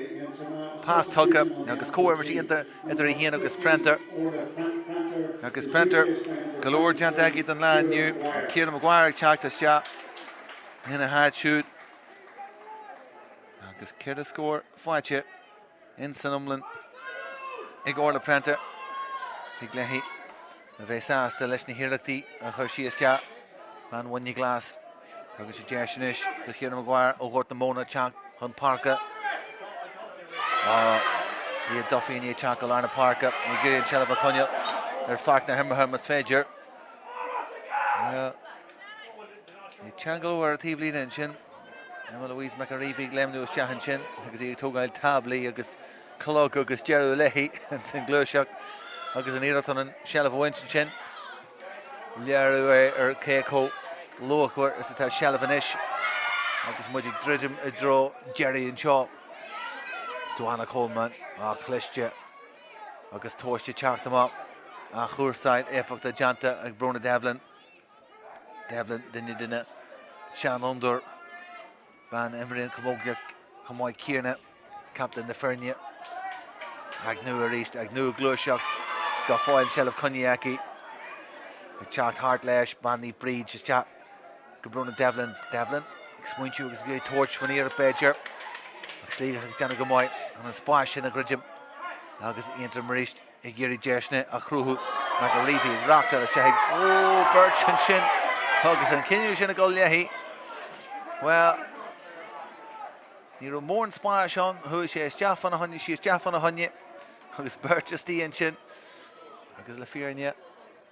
[SPEAKER 1] pas tugtha agus comhimirt iontach idir í féin agus Prenter. Agus Prenter, go leor déanta aici don lá inniu. Ciara Maguire ag teacht isteach ina háit siúd. Agus ceithre scór faighte. In san iomlán ag Orla Prenter. Thig léi a bheith sásta leis na hiarrachtaí a chuir sí isteach. Bean Mhuine Glas. Tugann sé deis anois do Chiara Maguire ó Ghort na Móna teacht chun páirce. Tá Leah Duffy i ndiaidh teacht go lár na páirce. Ag iarraidh an tseilbh a choinneáil ar pháirc na himeartha más féidir. Bhí teagmháil ar an taobhlíne ansin. Emma Louise McAreavey ag léimniú isteach ansin agus í ag tógáil táblaí agus clog agus deireadh léi ins an gluaiseacht agus an iarracht chun an seilbh a bhaint ansin. Léiriú é ar cé chomh luachmhar is atá seilbh anois agus muid ag druidim i dtreo deiridh anseo. Duana Coleman, á cliste agus tomhaiste teacht amach. Athchúrsáil éifeachtach déanta ag Brona Devlin. Devlin, duine de na seanfhondúirí, bean a imríonn camógaíocht chomh maith céanna, captaen na foirne. Agnew arís, Agnew ag gluaiseacht go fóill, an seilbh coinnithe aici. Ag teacht thart leis, bean Naomh Bríd isteach go Brona Devlin. Devlin ag smaointiú agus ag iarraidh tabhairt faoin iarracht b'fhéidir. Ach Sligeach ag déanamh go maith chun an spás sin a dhruidim agus Aontroim arís. ag iarraidh deiseanna a chruthú McAreavey ag reáchtáil isteach ag ó beirt ansin agus an cinneadh sin ag dul léi. Bhuel, ní raibh mórán spáis ann, chuaigh sé isteach fána choinne, sí isteach fána choinne agus beirt istigh ansin agus le fírinne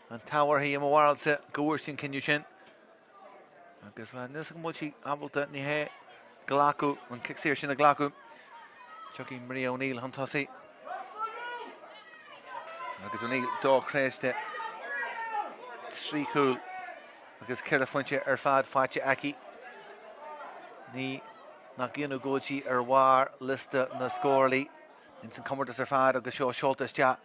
[SPEAKER 1] an t-ádh uirthi i mo bharúilsa go bhfuair sí an cinneadh sin. Agus bhuel, níl 's agam an bhfuil sí ábalta, ní hé glacadh, an cic saor sin a ghlacadh. Tiocfaidh Maria O'Neill chun tosaigh. Agus O'Neill dochreidte. 3 chúl agus 4 phointe ar fad faighte aici. Ní nach ionadh go bhfuil sí ar bharr liosta na scórálaí ins an comórtas ar fad agus seo seolta isteach.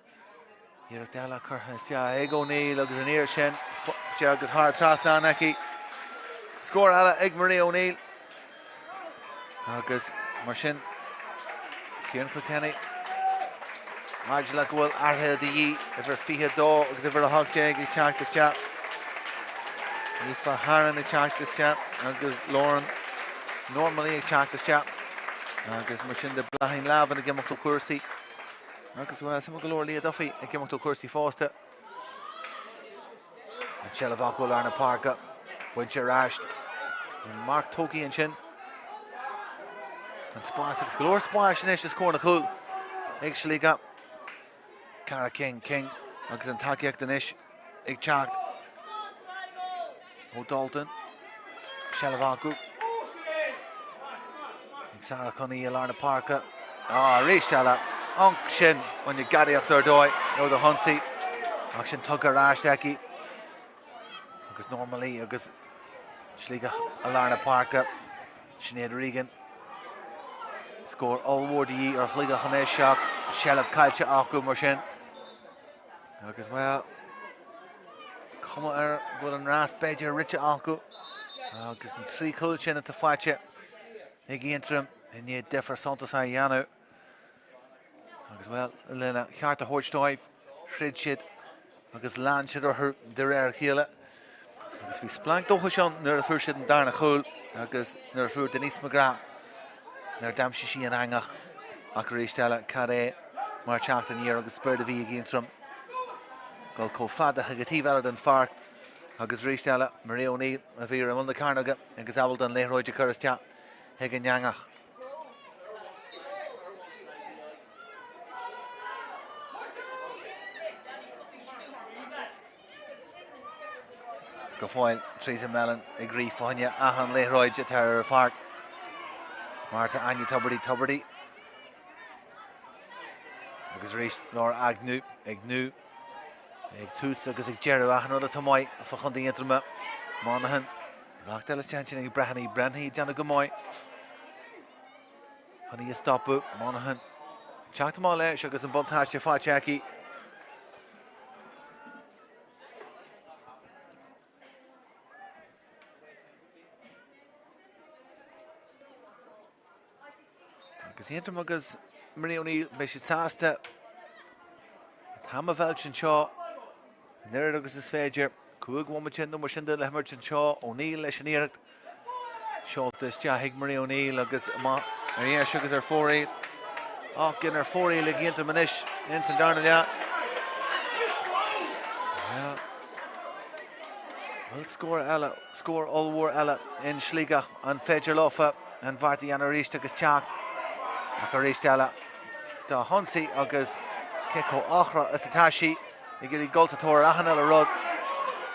[SPEAKER 1] Iarracht eile curtha isteach ag O'Neill agus an iarraidh sin faighte agus thar an trasnán aici. Scór eile ag Maria O'Neill. Agus mar sin, Ciarán Kilkenny, maidir le go bhfuil athruithe de dhíth, uimhir 22 agus uimhir 18 ag teacht isteach. Aoife Harron ag teacht isteach agus Lauren Normally ag teacht isteach. Agus mar sin de Bláithín Lavin ag imeacht ó chúrsaí. Agus bhuel, suimiúil go leor Leah Duffy ag imeacht ó chúrsaí fosta. An tseilbh acu i lár na páirce. Bainte ar ais. An marc tógtha ansin. An spás agus go leor spáis anois os comhair na cúl ag Sligeach. Cara King, King agus an tacaíocht anois ag teacht ó Dalton. Seilbh acu. Ag Sarah Cooney i lár na páirce. Ah, arís eile. Ansin an gadaíocht ar dóigh nó do hionsaí. Ach sin tugtha ar ais aici. Agus Normally agus Sligeach i lár na páirce. Sinéad Regan. Scór ollmhór de dhíth ar Shligeach anois ach seilbh caillte acu mar sin. Agus bhuel, cuma air go bhfuil an rás b'fhéidir rite acu agus an 3 chúl sin atá faighte ag Aontroim i ndiaidh difear suntasach a dhéanamh. Agus bhuel, lena cheart a thabhairt dóibh, throid siad agus lean siad orthu de réir a chéile. Agus bhí splanc dóchais ann nuair a fuair siad an darna chúl agus nuair a fuair Denise McGrath. Nuair a d'aimsigh sí an eangach ach arís eile cad é mar teacht aniar agus spiorad a bhí ag Aontroim dul chomh fada chuig an taobh eile den pháirc agus arís eile Maria O'Neill a bhí ar imeall na cearnóige agus ábalta an liathróid a chur isteach chuig an eangach. Go fóill, Teresa Mellon ag rith fá choinne achan liathróid atá ar an pháirc. Mar atá Áine Tubridy, Tubridy. Agus arís Laura Agnew, Agnew ag tús agus ag deireadh achan rud atá maith fá chontae Aontroma. Monaghan, reáchtáil isteach ansin ag Breheny, Breheny ag déanamh go maith. Chun í a stopadh, Monaghan ag teacht amach leis agus an buntáiste faighte aici. Agus Aontroim agus Marie O'Neill, beidh siad sásta an t-am a mheilt anseo an oiread agus is féidir. 5 bhomaite nó mar sin de le himirt anseo, O'Neill leis an iarracht. Seolta isteach ag Marie O'Neill agus amach ar dheis agus ar fóraoil. Ach gin ar fóraoil ag Aontroim anois ins an darna leath. Bhuel scór eile, scór ollmhór eile in Sligeach. An féidir leofa an bheart a dhéanamh arís agus teacht ach arís eile dá hionsaí agus cé chomh hocrach is atá sí. Ag iarraidh dul sa tóir ar achan uile rud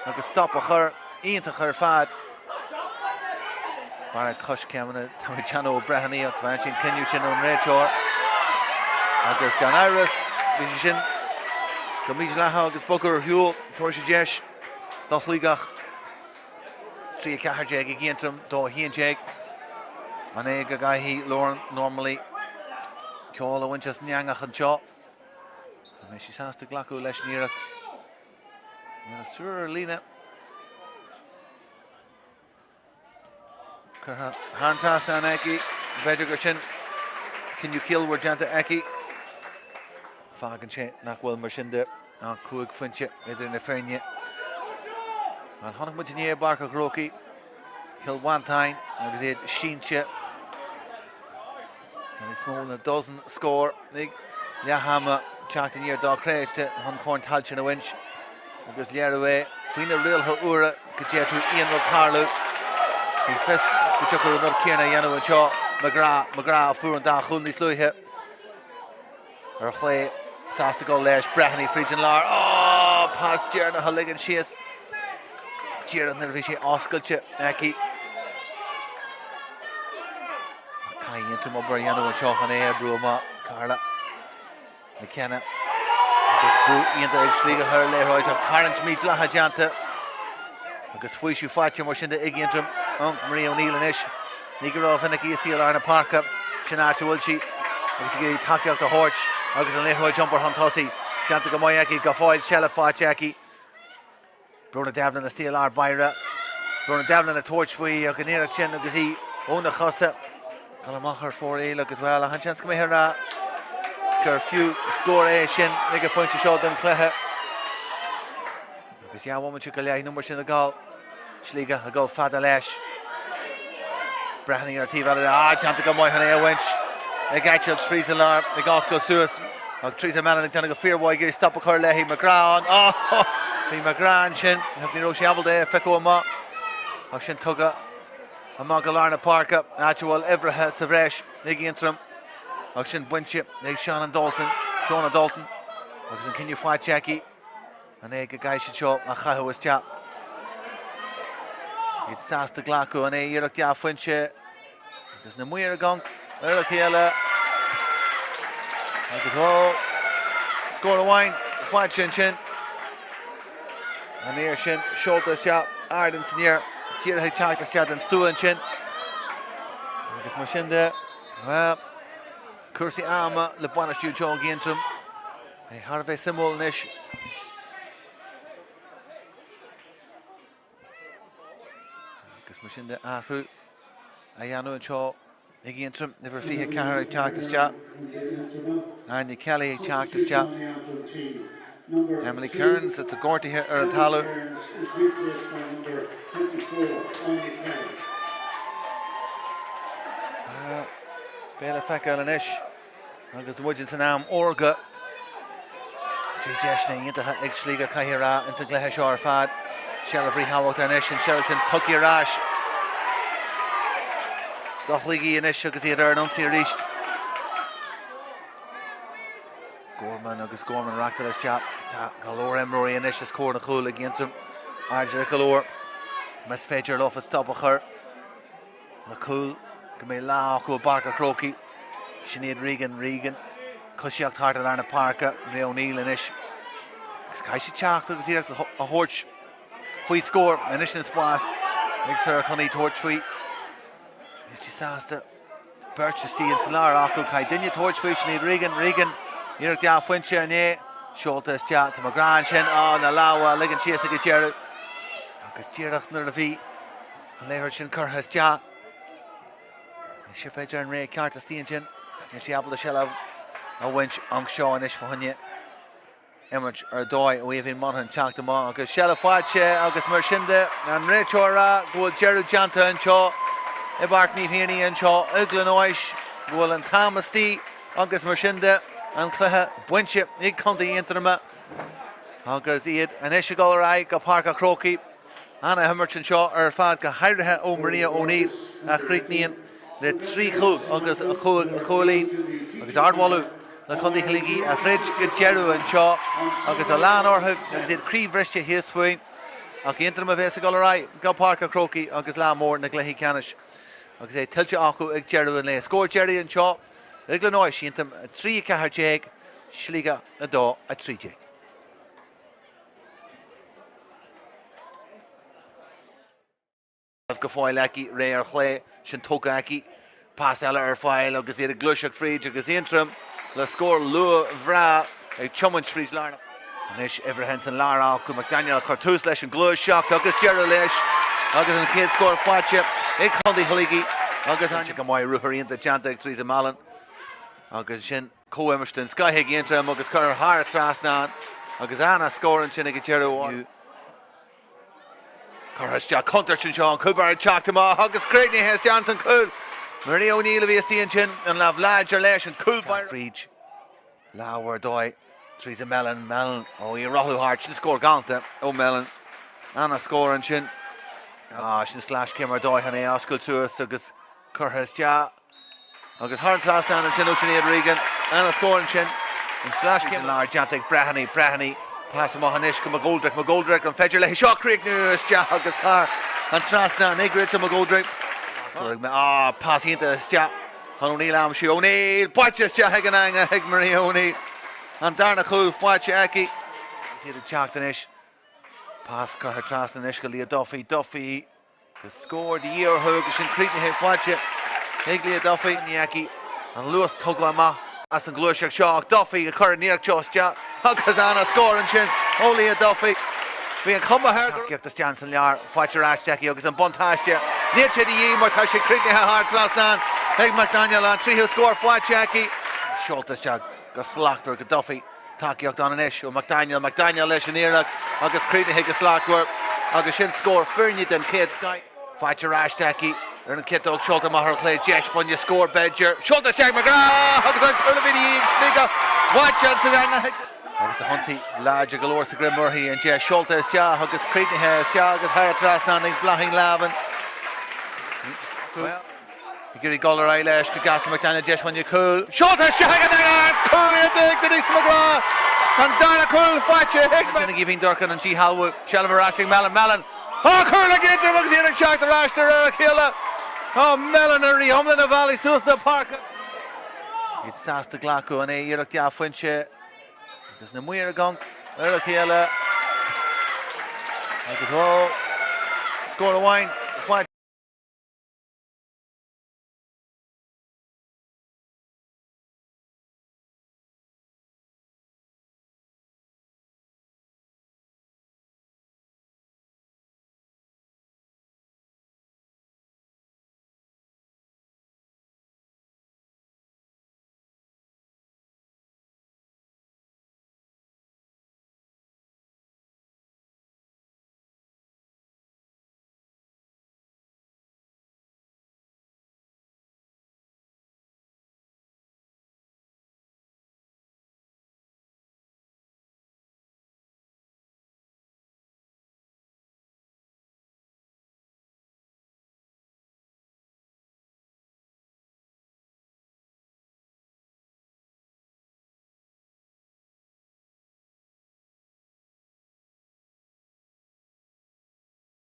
[SPEAKER 1] agus stop a chur. Iontach ar fad. Barra coiscéimeanna, tá mé ag déanamh ó Breheny ach bhain sé an cinneadh sin ón réiteoir. Agus gan amhras, bhí sé sin go mídhleathach agus bogadh ar shiúl. Tabharfaidh sé deis do Shligeach. 3 14 ag Aontroim, 2 11. An é go gcaithfidh Lauren Gormley ceol a bhaint as an eangach anseo? An mbeidh sí sásta glacadh leis an iarracht? Iarracht triúr ar líne. Curtha thar an trasnán aici. B'fhéidir gur sin cinneadh ciallmhar déanta aici. Fágann sé nach bhfuil mar sin de ach 5 phointe idir na foirne. Bhuel, chonaic muid inné i bPáirc an Chrócaigh, Cill Mhantáin agus iad sínte Níos mó ná dozen scór ag leath ama teacht aniar dochreidte chun Corn Tailteann a bhaint agus léiriú é faoi na rialacha úra go d'fhéadfadh aon rud tarlú. Ní fios go dtiocfadh an rud céanna a dhéanamh anseo. McGrath, McGrath a fuair an dá chúl níos luaithe. Ar chlé, sásta dul leis, Breheny fríd an lár. Ó, pas deireanach a ligean síos. Díreach nuair a bhí sé oscailte aici. Caithfidh Aontroim obair a dhéanamh anseo chun é a bhrú amach. Carla McKenna. Agus brú iontach ag Sligeach ar an liathróid ach tarraingt mídhleathach déanta. Agus faoiseamh faighte mar sin de ag Aontroim. Marie O'Neill anois. Ní go rómhinic í istigh i lár na páirce, sin áit a bhfuil sí agus ag iarraidh tacaíocht a thabhairt agus an liathróid iompar chun tosaigh déanta go maith aici, go fóill seilbh faighte aici. Brona Devlin istigh i lár báire. Brona Devlin ag tabhairt faoi ach an iarracht sin agus í óna chosa. Dul amach ar fóraoil agus bhuel, achan seans go mbeifear ag rá gur fiú scór é sin ag an phointe seo den chluiche. Agus dhá bhomaite go leith nó mar sin ag dul. Sligeach ag dul fada leis. Breheny ar taobh eile. Ah, déanta go maith chun é a bhaint. Ag eitilt fríd an lár, ag oscailt suas. Ach Teresa Mellon ag déanamh go fíormhaith ag stop a chur léi. McGrath ann. Oh! Bhí McGrath ansin. Ní raibh sé ábalta é a phiocadh amach. Ach sin tugtha amach go lár na páirce, áit a bhfuil uimhreacha sa bhreis ag Aontroim. Ach sin bainte ag Shauna Dalton, Shauna Dalton agus an cinneadh faighte aici. An é go gcaithfidh siad seo a chaitheamh isteach? Iad sásta glacadh, an é iarracht dea-phointe agus na maoir ag amharc ar a chéile agus ó, scór amháin faighte ansin. An iarracht sin seolta isteach ard ins an aer, díreach ag teacht isteach den stua ansin. Agus mar sin de, bhuel, cúrsaí ama le bainistiú anseo ag Aontroim. É thar a bheith suimiúil anois. Agus mar sin de athrú a dhéanamh anseo ag Aontroim, uimhir 24 ag teacht isteach. Áine Kelly ag teacht isteach. Emily Kearns atá gortaithe ar an talamh. Beidh le feiceáil anois agus muid ins an am órga. Bhí deiseanna iontacha ag Sligeach caithfidh a rá ins an gcluiche seo ar fad. Seilbh ríthábhachtach anois, an seilbh sin tugtha ar ais do Shligigh anois agus iad ar an ionsaí arís. Gorman agus Gorman reachtáil isteach. Tá go leor imreoirí anois os comhair an chúil ag Aontroim. Airdeallach go leor. Más féidir leofa stop a chur le cúl go mbeidh lá acu i bPáirc a' Chrócaigh. Sinéad Regan, Regan, coisíocht thart i lár na páirce, Maria O'Neill anois. Agus caithfidh sí teacht agus iarracht a thabhairt faoi scór. Anois an spás ag Sarah Cooney tabhairt faoi. Níl sí sásta. Beirt istigh ins an lár acu. Caithfidh duine tabhairt faoi, Sinéad Regan, Regan, iarracht dea-phointe inné. Seolta isteach. Tá McGrath ansin. Á, na lámha a ligean síos ag an deireadh. Agus díreach nuair a bhí an liathróid sin curtha isteach, níl sé b'fhéidir an réidh ceart istigh ansin. Níl sí ábalta seilbh a bhaint anseo anois fá choinne. Imirt ar dóigh ó Aoibhín Monaghan teacht amach agus seilbh faighte agus mar sin de, an réiteoir ag rá go bhfuil deireadh déanta anseo i bPáirc Naomh Thiarnaigh anseo i gClonnois, go bhfuil an t-am istigh agus mar sin de, an cluiche bainte ag Contae Aontroma agus iad anois ag dul ar aghaidh go Páirc a' Chrócaigh. Ana-imirt anseo ar fad, go háirithe ó Maria O'Neill a chríochnaíonn le 3 chúl agus 5 chúilín agus ardmholadh le Contae Shligigh a throid go deireadh anseo agus a lean orthu agus iad croíbhriste thíos fúinn ach Aontroim a bhéas ag dul ar aghaidh go Páirc a' Chrócaigh agus lá mór na gcluichí ceannais agus é tuillte acu ag deireadh an lae. Scór deiridh anseo i gClonnois, Aontroim 3, 14, Sligeach 2, 13. Go fóill aici, réidh ar chlé, sin tógtha aici. Pas eile ar fáil agus iad ag gluaiseacht fríd agus Aontroim le scór luath bhreá ag tiomáint fríd lár na. Anois uimhir 1 san lár acu, McDaniel ag cur tús leis an gluaiseacht agus deireadh leis agus an chéad scór faighte ag Contae Shligigh agus an. Go maith ruathar iontach déanta ag Teresa Mallon agus sin comhimirt den scoith ag Aontroim agus curtha thar an trasnán agus ana-scór ansin ag an deireadh. Curtha isteach contúirt anseo, an cúlbáire ag teacht amach agus críochnaithe isteach ins an chúl. Marie O'Neill a bhí istigh ansin, an lámh láidir leis, an cúlbáire. Fríd lámh ar dóigh, Teresa Mellon, Mellon, ó í ag rothlú thart, sin scór galánta ó Mellon. Ana-scór ansin. Ah, sin sleaschéim ar dóigh chun é a oscailt suas agus curtha isteach. Agus thar an trasnán ansin ó Sinéad Regan. Ana-scór ansin. An sleaschéim lár déanta ag Breheny. Breheny. Pas amach anois go McGoldrick. McGoldrick, an féidir léi seo a chríochnú isteach agus thar an trasnán ag Rachel McGoldrick. Ah, pas iontach isteach chun O'Neill a aimsiú. O'Neill! Buailte isteach ag an eanga ag Maria O'Neill. An darna chúl faighte aici. Agus iad ag teacht anois. Pas curtha trasna anois go Leah Duffy. Duffy. Tá scór de dhíth orthu agus sin críochnaithe faighte ag Leah Duffy. Ní fheicfidh an luas tugtha amach as an ghluaiseacht seo ach Duffy ag cur an iarracht seo isteach agus ana-scór ansin ó Leah Duffy. Bhí an chuma air go. Tacaíocht isteach san lár faighte ar ais aici agus an buntáiste. Níl sé de dhíth mar tá sé críochnaithe thar trasnán ag McDaniel. An tríú scór faighte aici. Seolta isteach go slachtmhar go Duffy. Tacaíocht ann anois ó McDaniel, McDaniel leis an iarracht agus críochnaithe go slachtmhar agus sin scór foirne den chéad scoith. Faighte ar ais aici ar an ciotóg, seolta amach ar chlé, deis bainne scór b'fhéidir, seolta isteach McGrath agus an cúl a bhí de dhíth ag Sligeach, faighte ansin ag. Agus na hionsaí láidir go leor sa greim uirthi, an deis seolta isteach agus críochnaithe isteach agus thar an trasnán ag Bláithín Lavin. Ag iarraidh dul ar aghaidh leis go gasta McDaniel deis bhainne cúl. Seolta isteach ag an eanga cúl iontach ag Denise McGrath. An dara cúl faighte ag ag Aoibhinn Durcan an díshealbhú. Seilbh ar ais ag Mellon. Mellon. Á cúl ag Aontroim agus iad ag teacht ar ais de réir a chéile. Tá Mellon ar iomlán an bhealaigh suas na páirce. Iad sásta glacadh an é iarracht dea-phointe. Agus na maoir ag amharc ar a chéile. Agus ó, scór amháin.